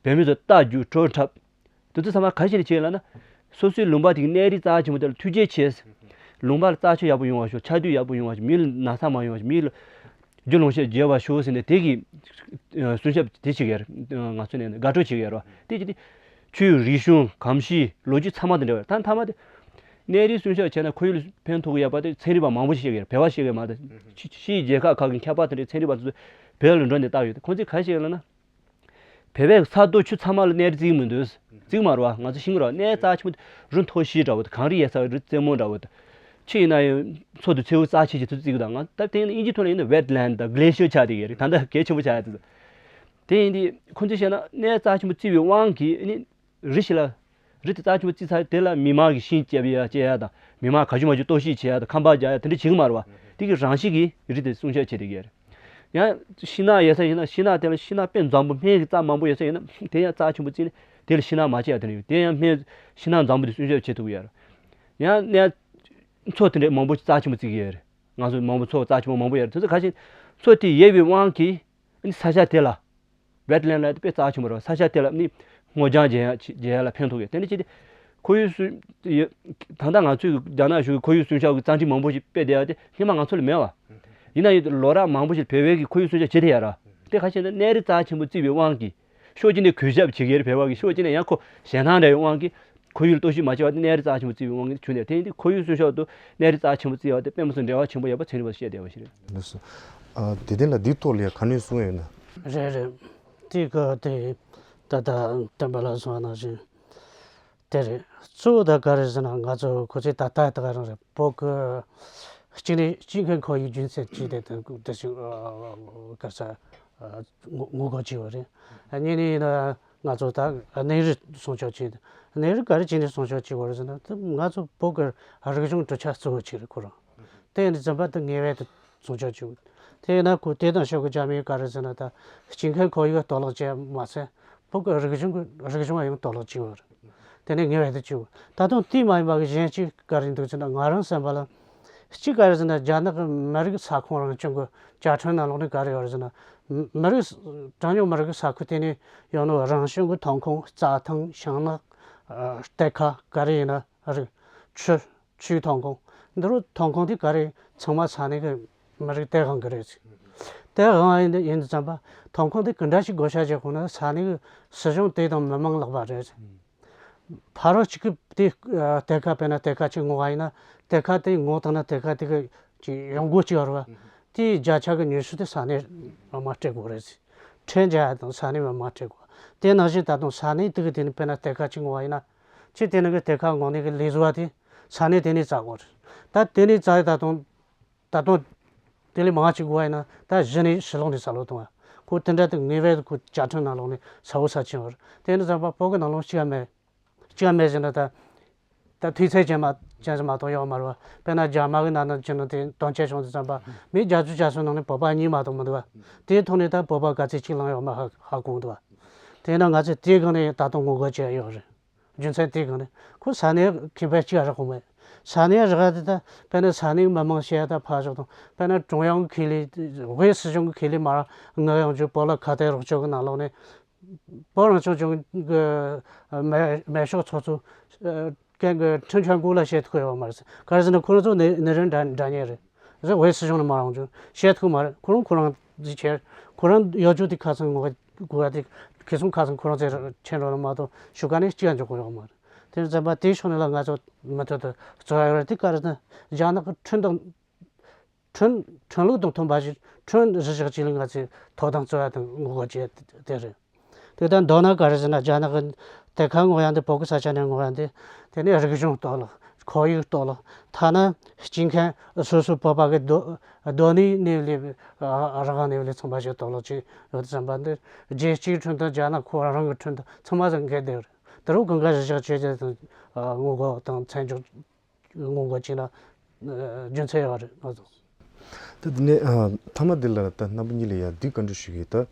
བོད་མི་ཚོ་རྟ་རྒྱུག་བྲོ་འཁྲབ། དེ་ཚོ་ཚང་མ་ག་རེ་བྱས་ནས་བྱས་ལབ་ན། སོ་སོའི་ལུང་པ་དེ་གི་གནས་རི་རྩ་ཆེན་པོ་དེ་ལ་ཐུགས་རྗེ་ཆེ། ལུང་པ་ལ་རྩྭ་ཆུ་ཡག་པོ་ཡོང་བ་ཤོག། ཆར་དུས་ཡག་པོ་ཡོང་བ་ཤོག། མི་ལ་ན་ཚ་མ་ཡོང་བ་ཤོག། མི་ལ་རྒྱུ་ལོངས་སྤྱོད་རྒྱས་པ་ཤོག་ཟེར་ནས་དེ་གི་ཨ་སྲུང་སྐྱོབ་དེ་བྱེད་ཀྱི་ཡོད་རེད། ང་ཚོ་ནས་དགའ་སྤྲོ་བྱེད་ཀྱི་ཡོད་རེད་བ། དེ་བྱས་ཏེ་ཆོས་རིག་གཞུང་གོམས་གཤིས་ལོ་རྒྱུས་ཚང་མ་དང་འབྲེལ་བ་རེད། ད་མཐའ་མ་དེ་གནས་རིའི་སྲུང་སྐྱོབ་བྱས་ན་ཁོར་ཡུག་ལ་ཕན་ཐོགས་ཀྱི་ཡོད་པ་དེ་ཚན་རིག་པ་མང་པོ་ཞིག་བཤད་ཀྱི་ཡོད་རེད། བོད་པ་བཤད་ཀྱི་མ་རེད། ཕྱི་ཕྱིའི་རྒྱལ་ཁབ་ཁག་གི་མཁས་པ་དེ་འདྲའི་ཚན་རིག་པ་དེ་ཚོ་བོད་ལ་འགྲོ་ནས་བལྟ་ཡོད། ཁོང་ཚོས་ག་རེ་བཤད་ཡོད་ལབ་ན། བོད་པའི་ས་རྡོ་ཆུ་ཚང་མ་ལ་གནས་རི་བརྩིགས་མི་འདུག། བརྩིགས་མ་རེད་བ། ང་ཚོ་ཤེས་ཀྱི་རེད། གནས་རྩ་ཆེན་པོ་རི་མཐོ་ཤོས་འདྲ་བོ་དང་། གངས་རི་ཡོད་ས་རི་རྩེ་མོ་འདྲ་བོ་དང་། ཆུ་ཡིན་ན་ཡང་མཚོ་དང་མཚེའུ་རྩ་ཆེ་ཆེ་དེ་ཚོ་བརྩིགས་དང་། ང་ད་དེ་ཡིན་ན་དབྱིན་ཇིའི་ཐོག་ལ་ཡིན་ན་ཝེ་ཊི་ལེན་ཌི་དང་གི་ལེ་ཤི་ཡར་ཆགས་བསྡད་ཡོད་རེད། ད་ལྟ་གལ་ཆེན་པོ་ཆགས་ཡོད་དེ་ཚོ། དེ་ཡིན་དུས་ཁོང་ཚོས་བཤད་ན་གནས་རྩ་ཆེན་པོ་བརྩིགས་པའི་དབང་གིས་ཨ་ནི། རི་ཞིག་ལ། རི་དེ་རྩ་ཆེན་པོ་བརྩིགས་ཚར། དེ་ལ་མི་མང་གིས་ཤིང་བཅད་པ་ཡ་བཅད་ཡ་དང་། མི་མང་ག་ཅུ་མ་ཅུ་གཏོར་བཤིག་བྱེད་ཡ་དང་། ཁང་པ་རྒྱག་ཡ་དེ་འདྲ་བྱེད་ཀྱི་མ་རེད་བ། དེ་གི་རང་བཞིན་གྱིས་རི་དེ་སྲུང་སྐྱོབ་བྱེད་བསྡད་ཀྱི་ཡོད་རེད། ཡང་ཤིང་ནགས་ཡོད་ས་ཡིན་ན། ཤིང་ནགས་དེ་ལ་ཤིང་ནགས་དཔེ་འཛོམས་པོ་སྨན་གྱི་རྩ་མང་པོ་ཡོད་ས་ཡིན་ན། དེ་ཡང་རྩ་ཆེན་པོ་བརྩིགས་ནས་དེ་ལ་ཤིང་ནགས་མ་བཅད་ཡ་དེ་འདྲ་ཡོད། དེ་ཡང་སྨན། ཤིང་ནགས་འཛོམས་པོ་དེ་སྲུང་སྐྱོབ་བྱེད་ཐུབ་ཀྱི་ཡོད་རེད། ཡང་གནས། མཚོ་དེ་འདྲ་མང་པོ་རྩ་ཆེན་པོ་བརྩིགས་ཀྱི་ཡོད་རེད། ང་ཚོ་མང་པོ་མཚོ་རྩ་ཆེན་པོ་མང་པོ་ཡོད་རེད། དེ་ཚོ་ག་ཅིག་མཚོ་དེ་ཡོད་པའི་དབང་གིས་ཨ་ནི་ས་ཆ་དེ་ལ། ཝེ་ཊི་ལེན་ཌི་ལབ་ཡ་དེ་དཔེ་རྩ་ཆེན་པོ་རེད། ས་ཆ་དེ་ལ་ནི་སྔོ་ལྗང་རྒྱས་ཡ་ཆེ། རྒྱས་ཡ་ལ་ཕན་ཐོགས་ཡོད། དེ་འདྲ་བྱས་ཏེ་ཁོར་ཡུག་སྲུང་། ད་ལྟ་ང་ཚོའི་རྒྱ་ནག་གཞུང་གིས་ཁོར་ཡུག་སྲུང་སྐྱོབ་ཀྱི་རྩ་ཁྲིམས་མང་པོ་ཞིག་སྤེལ་བསྡད་ཡ་དེ་སྔོན་མ་ང་ཚོ་ལ་མེད་བ། ཡིན་ན་ཡང་ལོ་རབས་མང་པོ་ཞིག་བོད་པའི་གི་ཁོར་ཡུག་སྲུང་སྐྱོབ་བྱེད་བསྡད་ཡ་ར། དེ་ག་ཅིག་ན་གནས་རི་རྩ་ཆེན་པོ་བརྩིགས་པའི་དབང་གིས། ཕྱོགས་གཅིག་ནས་གུས་ཞབས་བྱེད་ཀྱི་རེད་བོད་པ་གིས། ཕྱོགས་གཅིག་ནས་ཡང་ཁོ་ཞེད་སྣང་འདྲ་བའི་དབང་གིས། ཁོར་ཡུག་ལ་གཏོར་བཤིག་མ་བྱས་པ་དེ་གནས་རི་རྩ་ཆེན་པོ་བརྩིགས་པའི་དབང་གིས་བྱུང་ནས། དེ་ཡིན་དུས་ཁོར་ཡུག་སྲུང་སྐྱོབ་དང་གནས་རི་རྩ་ཆེན་པོ་བརྩིགས་པ་དེ་དཔེ་མི་སྲིད་འབྲེལ་བ་ཆེན་པོ་ཡོད་པ་ཚན་རིག་པ་ཚོས་བཤད་བསྡད་པ་ཞིག་རེད། ལགས་སོ། ཨ། དེ་དོན་ལ་འདིའི་ཐོག་ལ་ག་ནས་གསུང་ཡོད་ན། རེད་རེད། དེ་ག་དེ་ད་ལྟ་བསྟན་པ་ལགས་གསུངས་པ་ནང་བཞིན་དེ་རེད། གཙོ་བོ་ད་ག་རེ་ཟེར་ན། ང་ཚོ་ཁོ་ཚོས་ད་ལྟ་ད་ག་རང་རེད། བོད་ཀྱི་གཅིག་ནས་སྤྱི་ཁྱབ་ཁོར་ཡུག་རྒྱུན་སྲིང་བྱས་ཏེ། དེ་དེ་བཞིན་ག་ས་ངོ་རྒོལ་བྱས་པ་རེད། གཉིས་ནས་ཡིན་ན་ང་ཚོ་ད་གནས་རི་སྲུང་སྐྱོབ་བྱས་ཏེ། གནས་རི་ག་རེ་བྱས་ནས་སྲུང་སྐྱོབ་བྱེད་དགོས་རེད་ཟེར་ན། དེ་ང་ཚོ་བོད་ཀྱི་རིག་གཞུང་གྲུབ་ཆ་གཙོ་བོ་ཅིག་རེད་ཁོ་རང་། དེ་ཡིན་དུས་ཙམ་པ་དེ་ངེས་པར་དུ་སྲུང་སྐྱོབ་བྱེད་དགོས། དེ་ཡིན་ན་ཁོ་དེ་དང་ཕྱོགས་ཀྱི་རྒྱ་མིས་ག་རེ་ཟེར་ན། ད་སྤྱི་ཁྱབ་ཁོར་ཡུག་གཏོར་བརླག་བྱས་མ་ཚད་བོད་ཀྱི་རིག་གཞུང་གི་རིག་གཞུང་ཡང་གཏོར་བརླག་བྱས་ཡོད་རེད། དེ་ནས་ངེས་པར་དུ་བྱེད་དགོས། ད་དུང་དེ་མ་ཡིན་པ་གི་གཞན་གཅིག་ག་རེ་འདུག་ཟེར་ན། ང་རང་བསམ་པ་ལ་གཅིག་ག་རེ་ཟེར་ན། རྒྱ་ནག་གི་མི་རིགས་ས་ཁོངས་རང་སྐྱོང་གི་བཅའ་ཁྲིམས་ནང་ལོགས་ནས་ག་རེ་ཡོད་རེད་ཟེར་ན། མི་རིགས། གྲངས་ཉུང་མི་རིགས་ས་ཁུལ་དེ་ནས་ཡོད་ནོ་རང་བྱུང་གི་ཐོན་ཁུངས། རྩྭ་ཐང་། ཤིང་ནགས། ཨ། གཏེར་ཁ་ག་རེ་ཡིན་ན་རེད། ཆུ། ཆུའི་ཐོན་ཁུངས། འདི་རུ་ཐོན་ཁུངས་དེ་ག་རེ་ཚང་མ་ས་གནས་ཀྱི་མི་རིགས་དེ་དབང་གི་རེད། དེ་དབང་ཡིན་དུས། ཡིན་དུས་ཙམ་པ་ཐོན་ཁུངས་དེ་ག་འདྲ་ཞིག་བགོ་བཤའ་བྱེད་དགོས་ན་ས་གནས་ཀྱི་སྲིད་གཞུང་དེ་དང་མི་མང་ལག་པ་རེད། ཕ་རོལ་གཅིག་གིས་དེ་གཏེར་ཁ། དཔེར་ན་གཏེར་ཁ་གཅིག་བསྔོགས་པ་ཡིན་ན། གཏེར་ཁ་དེ་བསྔོགས་བཏང་ན་གཏེར་ཁ་དེ་གི་ཅིག་ཡོང་སྒོ་གཅིག་ཡོད་རེད་བ། དེའི་བརྒྱ་ཆ་གི་ཉི་ཤུ་དེ་ས་གནས་མི་མང་སྤྲད་དགོས་རེད། ཁྲལ་འཇལ་ཡ་དང་ས་གནས་མི་མང་སྤྲད་དགོས། དེ་ནང་བཞིན་ད་དུང་ས་གནས་དེ་གི་དེ་ནས་དཔེར་ན་གཏེར་ཁ་གཅིག་བསྔོགས་པ་ཡིན་ན། ཁྱེད་དེ་ནང་གི་གཏེར་ཁ་བསྔོགས་ནས་གི་ལས་བཟོ་བ་དེ་ས་གནས་དེ་ནས་བཙལ་དགོས་རེད། ད་དེ་ནས་བཙལ་ཡ་ད་དུང་། ད་དུང་དེ་ལས་མང་ཅིག་དགོས་པ་ཡིན་ན། ད་གཞི་ནས་ཕྱི་ལོགས་ནས་ས་ལོག་གཏོང་བ། ཁོ་དེ་འདྲ་དེ་ངེས་པར་དུ་ཁོ་བཅའ་ཁྲིམས་ནང་ལོགས་ནས་གསལ་པོ་གསལ་ཆེ་ཡོད་རེད། དེ་ནས་བསམ་པ་བོད་ཀྱི་ནང་ལོགས་གཅིག་ཡང་མེད། གཅིག་ཡང་མེད་ཟེར་ན་ད། ད་དུས་ཚོད་ཅན་མ་ཅན་ཞིག་མ་གཏོགས་ཡོད་མ་རེད་བ། དཔེར་ན་རྒྱ་དམར་གྱི་ནང་ན་ཅི་ནང་དེ་དོན་རྐྱེན་བྱུང་དུས་ཙམ་པ་མི་བརྒྱད་ཅུ་གྱ་གསུམ་ནང་ནས་བོད་པ་གཉིས་མ་གཏོགས་མི་འདུག་བ། དེའི་ཐོག་ནས་ད་བོད་པ་ག་ཚད་གཅིག་ལངས་ཡོད་མ་ཧ་ཧ་གོ་འདུག་བ། དེས་ན་ང་ཚོས་དེའི་སྒང་ནས་ད་དུང་ངོ་རྒོལ་བྱས་ཡོད་རེད། རྒྱུ་མཚན་དེའི་སྒང་ནས་ཁོ་ས་གནས་ཁེ་ཕན་གཅིག་རག་གི་མེད། ས་གནས་རག་དེ་ད་དཔེར་ན་ས་གནས་མི་མང་བཤད་ད་ཕར་ཞོག་དང་། དཔེར་ན་ཀྲུང་དབྱང་གི་ཁེ་ལས། དབུས་སྲིད་གཞུང་གི་ཁེ་ལས་མར་མངགས་ཡོང་རྒྱུ། བོད་ལ་ཁ་གཏད་རོགས་སྐྱོར་གི་ནང་ལོགས་ནས་བོད་རང་སྐྱོང་ལྗོངས་ཀྱི་མེ་མེ་སྲེག་ཚོགས་གཙོ་གན་གི་ཁྲིན་ཁྲོན་ཀོ་ལ་བཤད་ཐུབ་ཡོད་མ་རེད། ག་རེ་ཟེར་ན་ཁོ་རང་ཚོ་ནི་ནི་རེད། འདྲ་འདྲ་མཉམ་རེད། རེད། དབུས་སྲིད་གཞུང་ནས་མར་ཡོང་རྒྱུ་བཤད་ཐུབ་མ་རེད། ཁོ་རང་ཁོ་རང་ཅིག་བྱས། ཁོ་རང་ཡོད་རྒྱུ་དེ་ཁ་སང་ངོ་དགོས་པ་དེ་ཁེ་བཟང་ཁ་སང་ཁོ་རང་ཚོས་ཁྱེར་འགྲོ་ལ་མ་གཏོགས་གཞུག་ག་ནས་གཅིག་ཡང་འཇོག་གི་ཡོད་མ་རེད། དེ་ཙམ་པ་དེའི་ཕྱོགས་ནས་ལ་ང་ཚོ་མུ་མཐུད་དུ་རྩོད་ཡ་ཡོད་རེད། དེ་ག་རེ་ཟེར་ན་རྒྱ་ནག་གི་ཁྲིམས་དང་ཁྲིམས་ཁྲིམས་ལུགས་དང་མཐུན་པ་ཞིག་ཁྲིམས་གཞི་བཞག་ཅིག་ལ་ང་ཚོས་དོ་དམ་རྩོད་ཡ་དང་ངོ་རྒོལ་བྱས་དེ་རེད། དེ་ལྟར་མདོར་ན་ག་རེ་ཟེར་ན་རྒྱ་ནག་གི་གཏེར་ཁ་བསྔོག་ཡ་འདི། བོད་ཀྱི་ས་ཆ་ནས་བསྔོག་ཡ་འདི། དེ་ནས་རིག་གཞུང་གཏོར་བརླག། ཁོར་ཡུག་གཏོར་བརླག། ཐ་ན་སྤྱི་ཁྱབ་སོ་སོའི་བོད་པ་གི་སྡོད་སྡོད་གནས་གནས་ལུགས། ཨ། རང་དབང་གནས་ལུགས་ཚང་མ་ཞིག་གཏོར་བརླག་བྱས་ཡོད་དུས་ཙམ་པ་འདི། རྒྱལ་སྤྱིའི་ཁྲིམས་དང་རྒྱ་ནག་ཁོ་རང་གི་ཁྲིམས་དང་ཚང་མ་ཟིག་འགལ་བསྡད་ཡོད་རེད། དེ་རུ་གང་ག་གཞི་བཞག་བྱས་བྱས་དང་། ཨ། ངོ་རྒོལ་དང་མཚན་འཇོག་ངོ་རྒོལ་བྱས་ན། ཨ། རྒྱུ་མཚན་ཡོད་རེད་ང་ཚོ། ད་འདི་ནས་ཨ་མཐའ་མ་འདི་ལ་ད་རྣམ་པ་གཉིས་ལ་ཡ་འདི་བཀའ་འདྲི་ཞུ་གི་ཡིན། ད་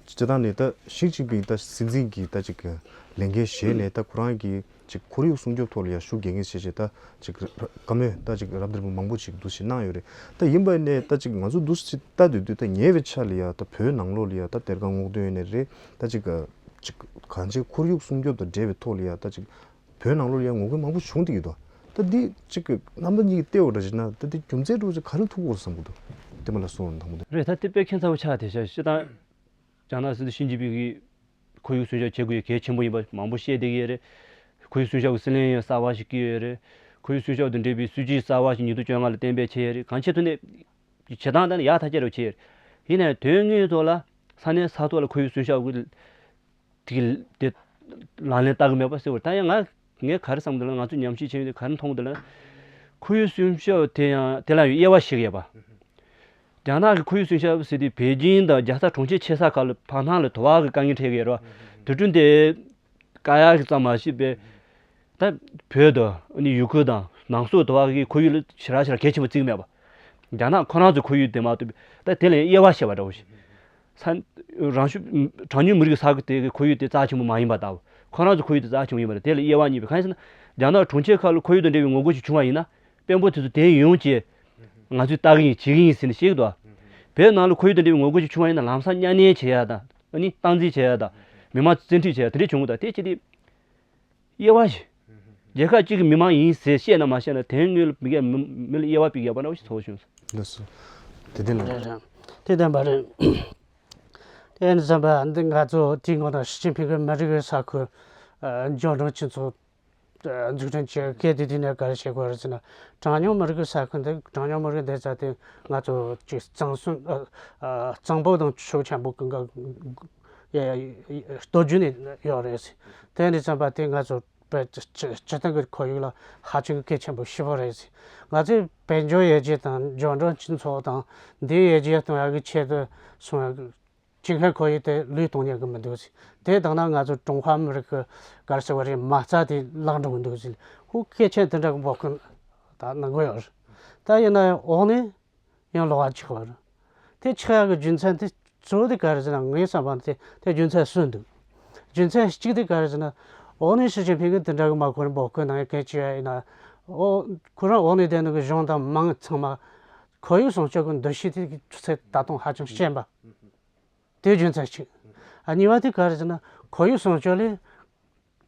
སྤྱིར་བཏང་ནས་ད་ཞི་ཅིན་ཕིང་ད་སྲིད་འཛིན་གྱི་ད་ཅིག་ལས་འགན་བཞེས་ནས་ད་ཁོ་རང་གི་ཅིག་ཁོར་ཡུག་སྲུང་སྐྱོབ་ཐོག་ལ་ཡ་ཤུགས་རྒྱག་མཁན་བྱས་བྱས་ད་ཅིག་བཀའ་མོལ་ད་ཅིག་རབ་དེ་རིང་མང་པོ་ཅིག་འདུག་ཞིག་གནང་ཡོད་རེད། ད་ཡིན་པ་ནས་ད་ཅིག་ང་ཚོ་འདུག་ཞིག་ལྟ་དུས་དུས་ད་ཉེ་བའི་ཆར་ལ་ཡ་ད་བོད་ནང་ལོགས་ལ་ཡ་ད་གཏེར་ཁ་སྔོག་འདོན་ཡིན་ནའི་རེད། ད་ཅིག་ཅིག་གང་ཅིག་ཁོར་ཡུག་སྲུང་སྐྱོབ་དང་འབྲེལ་བའི་ཐོག་ལ་ཡ་ད་ཅིག་བོད་ནང་ལོགས་ལ་ཡང་ངོ་རྒོལ་མང་པོ་བྱུང་བསྡད་ཀྱི་འདུག་ད་འདི་གཅིག་གི་རྣམ་པ་གཉིས་ཀྱིས་བལྟས་པ་འདྲ་ཞིག་ན་ད་འདི་རྒྱུ་མཚན་འདྲ་བོ་ཅིག་ག་རེ་ཐུག་དགོས་བསམ་གྱི་འདུག་དེ་མ་ལ་གསུངས་དང་པོ་དེ། རེད། ད་དེ་དཔེ་ཁྱད་མཚར་པོ་ཆགས་བསྡད་ཤག་སྤྱིར་བཏང་རྒྱ་ནག་སྲིད་འཛིན་ཞི་ཅིན་ཕིང་གིས་ཁོར་ཡུག་སྲུང་སྐྱོབ་བྱེད་དགོས་ཡ་གལ་ཆེན་པོ་ཡིན་པ་མང་པོ་བཤད་བསྡད་ཀྱི་ཡོད་རེད། ཁོར་ཡུག་སྲུང་སྐྱོབ་ཀྱི་སྲིད་བློན་ཡང་གསར་པ་ཞིག་བསྐོས་ཡོད་རེད། ཁོར་ཡུག་སྲུང་སྐྱོབ་དང་འབྲེལ་བའི་སྲིད་ཇུས་གསར་པ་ཞིག་ཉིས་སྟོང་བཅོ་ལྔ་ལ་གཏན་འབེབས་བྱས་ཡོད་རེད། གང་ཆེ་ཐུབ་ནས་བྱེད་སྟངས་དེ་ནི་ཡག་ཐག་ཆོད་རེད་བྱས་ཡོད་རེད། ཡིན་ནའི་དོན་དངོས་ཐོག་ལ་ས་གནས་ས་ཐོག་ལ་ཁོར་ཡུག་སྲུང་སྐྱོབ་ཀྱི་དེ་དེ་ལག་ལེན་བསྟར་གི་མེད་པ་གསལ་བོར། ད་ཡང་ང་ངས་ག་རེ་བསམ་འདུག་ལ། ང་ཚོ་ཉམས་ཞིབ་བྱས་ཡོད་དུས་ག་རེ་མཐོང་གི་འདུག་ལ། ཁོར་ཡུག་སྲུང་སྐྱོབ་དེ་ཡང་དེ་ལ་ཡང་དབྱེ་བ་ཕྱེ་གི་ཡོད་པ། རྒྱ་ནག་གི་ཁོར་ཡུག་སྲུང་སྐྱོབ་ཟེར་དུས་པེ་ཅིང་དང་རྒྱལ་ས་གྲོང་ཁྱེར་ཆེ་ས་ཁག་ལ་ཕར་ནང་ལ་དུ་བ་གི་དཀའ་ངལ་འཕྲད་ཀྱི་ཡོད་རེད་བ། དུས་དྲུག་དེ་དཀའ་ཡག་གི་ཙམ་མ་ཤེས་པའི་ད་བོད་དང་ཨ་ནི་ཡུ་གུར་དང་ནང་སོག་དུ་བ་གི་ཁོར་ཡུག་ལ་ཞེ་དྲག་ཞེ་དྲག་གལ་ཆེན་པོ་བརྩི་གི་མེད་པ། རྒྱ་ནག་ཁོ་རང་ཚོའི་ཁོར་ཡུག་དེ་མ་གཏོགས་ད་དེ་ལ་ཡང་དབྱེ་བ་ཕྱེ་བ་འདྲ་བོ་ཞིག་ས་རང་ཤུགས་གྲངས་ཉུང་མི་རིགས་ས་ཁུལ་དེ་གི་ཁོར་ཡུག་དེ་རྩ་ཆེན་པོ་མ་ཡིན་པ་ལྟ་བུ། ཁོ་རང་ཚོ་ཁོར་ཡུག་དེ་རྩ་ཆེན་པོ་ཡིན་པ་རེད། དེ་ལ་དབྱེ་བ་གཉིས་པའི་གང་ཡིན་ཟེར་ན། རྒྱ་ནག་གྲོང་ཁྱེར་ཁག་ལ་ཁོར་ཡུག་དང་འབྲེལ་བའི་ངོ་རྒོལ་ཞིག་བྱུང་བ་ཡིན་ན། དཔོན་པོ་དེ་ཚོ་དེ་ཡོང་བྱས་ང་ཚོས་ལྟ་གི་ཡིན་བྱེད་ཀྱི་ཡིན་ཟེར་ནས་བཤད་ཀྱི་འདུག་བོད་ནང་ལ་ཁོར་ཡུག་དང་འབྲེལ་བའི་ངོ་རྒོལ་ཞིག་བྱུང་བ་ཡིན་ན་ལམ་སང་གཉའ་གནོན་བྱེད་ཡ་དང་ཨ་ནི་སྟངས་འཛིན་བྱེད་ཡ་དང་མི་མང་བཙན་ཁྲིད་བྱེད་ཡ་དེ་འདྲས་བྱུང་གི་འདུག་དེ་ཅི་སྟེ། དབྱེ་བ་ཞིག་རྒྱལ་ཁབ་གཅིག་གི་མི་མང་ཡིན་ཟེར་བཤད་ན་མ་བཤད་ན་དོན་དངོས་ལ་མི་སྒེར་མི་མི་ལ་དབྱེ་བ་ཕྱེ་ཡག་པ་འདྲ་བོ་ཞིག་ཚོར་བྱུང་སོང་། ལགས་སོ། དེ་དེ་ལ། རེད་རེད། དེ་བདེན་པ་རེད། དེ་ནི་བསམ་པ་འདི་ང་ཚོ་དེའི་སྔོན་དུ་ཞི་ཅིན་ཕིང་གིས་མི་རིགས་ས་ཁུལ་ཨ་འབྱོར་འབྲིང་སྤྱི་ཚོགས་ཨ་འཛུགས་སྐྲུན་བྱེད་སྐད་དེ་དུས་ནས་ག་རེ་བྱེད་དགོས་རེད་ཟེར་ན། གྲངས་ཉུང་མི་རིགས་ས་ཁུལ་འདི་གྲངས་ཉུང་མི་རིགས་འདི་ཚོ་དེ་ང་ཚོ་ཅིག་གཙང་གསུམ་ཨ་ཨ་གཙང་པོ་དང་ཕྱོགས་ཆེན་པོ་གང་ག་ཡ་ཡ་ཡ་སྟོར་རྒྱུ་ནས་ཡོད་རེད་ཟེར། དེ་ནི་བསམ་པ་དེ་ང་ཚོ་བོད་སྤྱི་སྤྱི་སྤྱི་སྟེང་གི་ཁོར་ཡུག་ལ་ཧ་ཅང་གི་གལ་ཆེན་པོ་ཞེ་པོ་རེད་ཟེར། ང་ཚོས་བོད་འབྱོར་ཡར་རྒྱས་དང་འབྱོར་འབྲིང་སྤྱི་ཚོགས་དང་འདི་ཡར་རྒྱས་གཏོང་ཡག་གི་ཆེད་དུ་སོང་ཡག་གི་ཅིག་ཧེ་ཁོར་ཡུག་དེ་ལུས་གཏོང་ཉན་གི་མི་འདུག་ཟེར། དེ་དང་ན་ང་ཚོ་ཀྲུང་ཧྭ་མི་རིགས་ཀྱི་ག་རེ་ཟེར་བ་རེད། མ་རྩ་དེ་བརླག་འགྲོ་གི་འདུག་ཟེར། ཧུ་སྐད་ཆ་དེ་འདྲ་གི་འབོད་སྐུལ་ད་གནང་གི་ཡོད་རེད། ད་ཡིན་ན་ཡང་འོག་ནས་ཡང་ལོག་པ་ཆགས་པ་རེད། དེ་ཆགས་ཡག་གི་རྒྱུ་མཚན་དེ་གཙོ་བོ་དེ་ག་རེ་ཟེར་ན། ངའི་བསམ་པ་དེ་དེ་རྒྱུ་མཚན་གསུམ་འདུག་རྒྱུ་མཚན་གཅིག་དེ་ག་རེ་ཟེར་ན། འོག་ནས་ཞི་ཅིན་ཕིང་གིས་དེ་འདྲ་གི་མ་ཁོ་རང་འབོད་སྐུལ་གནང་ཡག་གལ་ཆེ་བ་ཡིན་ན། འོ་ཁོ་རང་འོག་ནས་བསྡད་ནོ་གི་གཞུང་དང་མང་ཚང་མ་ཁོར་ཡུག་སྲུང་སྐྱོབ་ཀྱི་འདུ་ཤེས་དེ་ཆུ་ཚད་ད་དུང་ཧ་ཅང་ཞན་པ། དེ་རྒྱུ་མཚན་གཅིག་ཨ་གཉིས་པ་དེ་ག་རེ་ཟེར་ན། ཁོར་ཡུག་སྲུང་སྐྱོབ་ལས་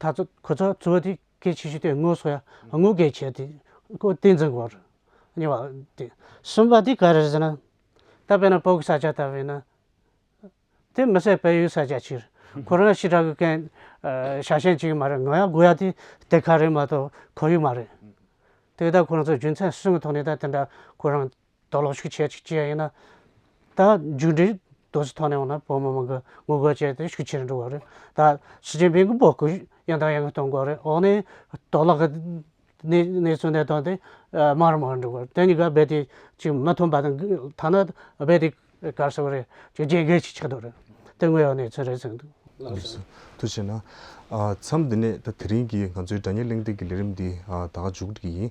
ད་ཚོ་ཁོ་ཚོ་གཙོ་བོ་དེ་གལ་ཆེ་ཤོས་དེ་དངོས་ཟོག་ཡ་དངོས་གལ་ཆེ་དེ་ཁོ་བསྟན་འཛིན་དགོས་རེད། གཉིས་པ་དེ། གསུམ་པ་དེ་ག་རེ་ཟེར་ན། ད་དཔེར་ན་བོད་ཀྱི་ས་ཆ་ལྟ་བས་ན། དེ་མི་སེར་བལ་ཡུལ་ས་ཆ་ཅིག་རེད། ཁོ་རང་ཞེ་དྲག་གི་གན་ཤ་ཞེན་ཅིག་མ་རེད། ང་ཡ་དགོས་ཡ་དེ་གཏེར་ཁ་རེད་མ་གཏོགས་ཁོར་ཡུག་མ་རེད། དེ་ད་ཁོ་རང་ཚོ་རྒྱུ་མཚན་གསུམ་གི་ཐོག་ནས་ད་དེ་འདྲ་ཁོ་རང་དོགས་སློང་ཤུགས་ཆེ་ཅིག་བྱས་ཡིན་ན། ད་མཇུག་འབྲས་དོ་ཚིག་ཐོག་ནས་འོང་ན་བོད་མི་མང་གི་ངོ་རྒོལ་བྱས་ཏེ་ཤུགས་ཆེ་རུ་འགྲོ་བ་རེད། ད་ཞི་ཅིན་ཕིང་གི་འབོད་སྐུལ་ཡང་དང་ཡང་གི་གཏོང་དགོས་རེད། འོག་ནས་དོགས་སློང་གི་གནས་གནས་ཚུལ་འདི་དང་དེ་མར་མར་འགྲོ་དགོས་རེད། དེ་གཉིས་ཀ་རྦད་དེ་ཅིག་མི་མཐུན་པ་དང་ཐ་ན་རྦད་དེ་གར་སོང་རེད། ཅིག་རྒྱན་གལ་ཆེ་ཆགས་འདུག་རེད། དེ་དངོས་ཡོད་གནས་ཚུལ་རེད་ཟེར་འདུག་ལགས་སོ། ཐུགས་རྗེ་གནང་། ཨ་མཚམས་འདི་ནས་ད་དེ་རིང་གི་ང་ཚོའི་དྲ་བརྙན་གླེང་སྟེགས་ཀྱི་ལས་རིམ་འདི་ཨ་ད་ག་མཇུག་སྒྲིལ་གྱི་ཡིན།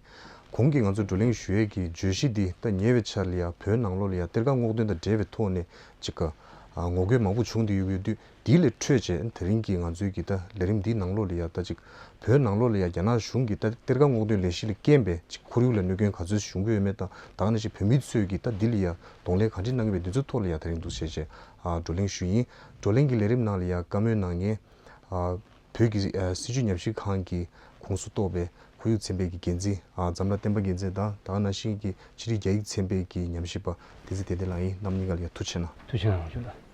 གོང་གི་ང་ཚོས་བགྲོ་གླེང་ཞུ་ཡས་ཀྱི་བརྗོད་གཞི་འདི་ད་ཉེ་བའི་ཆར་ལ་ཡ་བོད་ནང་ལོགས་ལ་ཡ་གཏེར་ཁ་སྔོག་འདོན་དང་འབྲེལ་བའི་ཐོག་ནས་ཅིག་ཨ་ངོ་རྒོལ་མང་པོ་བྱུང་བསྡད་ཡོད་ཡོད་དུས། དེ་ལས་འཕྲོས་བྱས་དེ་རིང་གི་ང་ཚོའི་གི་ད་ལས་རིམ་འདིའི་ནང་ལོགས་ལ་ཡ་ད་ཅིག་བོད་ནང་ལོགས་ལ་ཡ་རྒྱ་ནག་གཞུང་གི་ད་གཏེར་ཁ་སྔོག་འདོན་ལས་གཞི་ལས་རྐྱེན་པས་ཅིག་ཁོར་ཡུག་ལ་གནོད་སྐྱོན་ག་ཚོད་བྱུང་གི་ཡོད་མེད་དང་། ད་ག་ནང་བཞིན་བོད་མི་ཚོས་གི་ད་འདི་ལ་ཡ་གདོང་ལེན་ག་འདྲ་གནང་གི་ཡོད་པའི་འདི་ཚོའི་ཐོག་ལ་ཡ་ད་རིང་འདུག་བྱས་བྱས་ཨ་བགྲོ་གླེང་ཞུས་ཡིན། བགྲོ་གླེང་གི་ལས་རིམ་ནང་ལ་ཡ་བཀའ་མོལ་གནང་མཁན་ཨ་བོད་ཀྱི་ཨ་སྲིད་བྱུས་ཉམས་ཞིབ་ཁང་གི་ཁོངས་སུ་གཏོགས་པའི་ཁོར་ཡུག་ཚན་པའི་གི་འགན་འཛིན་ཨ་འཛམ་ལྷ་བསྟན་པ་རྒྱལ་མཚན་དང་། ད་ག་ནང་བཞིན་གྱི་ཕྱི་རིགས་རྒྱ་ཡིག་ཚན་པའི་གི་ཉམས་ཞིབ་པ་བདེ་ཚེ་བདེ་ལྡན་ལགས་ཡིན། རྣམ་གཉིས་ཀ་ལ་ཡ་ཐུགས་རྗེ་གནང་། ཐུགས་རྗེ་གནང་།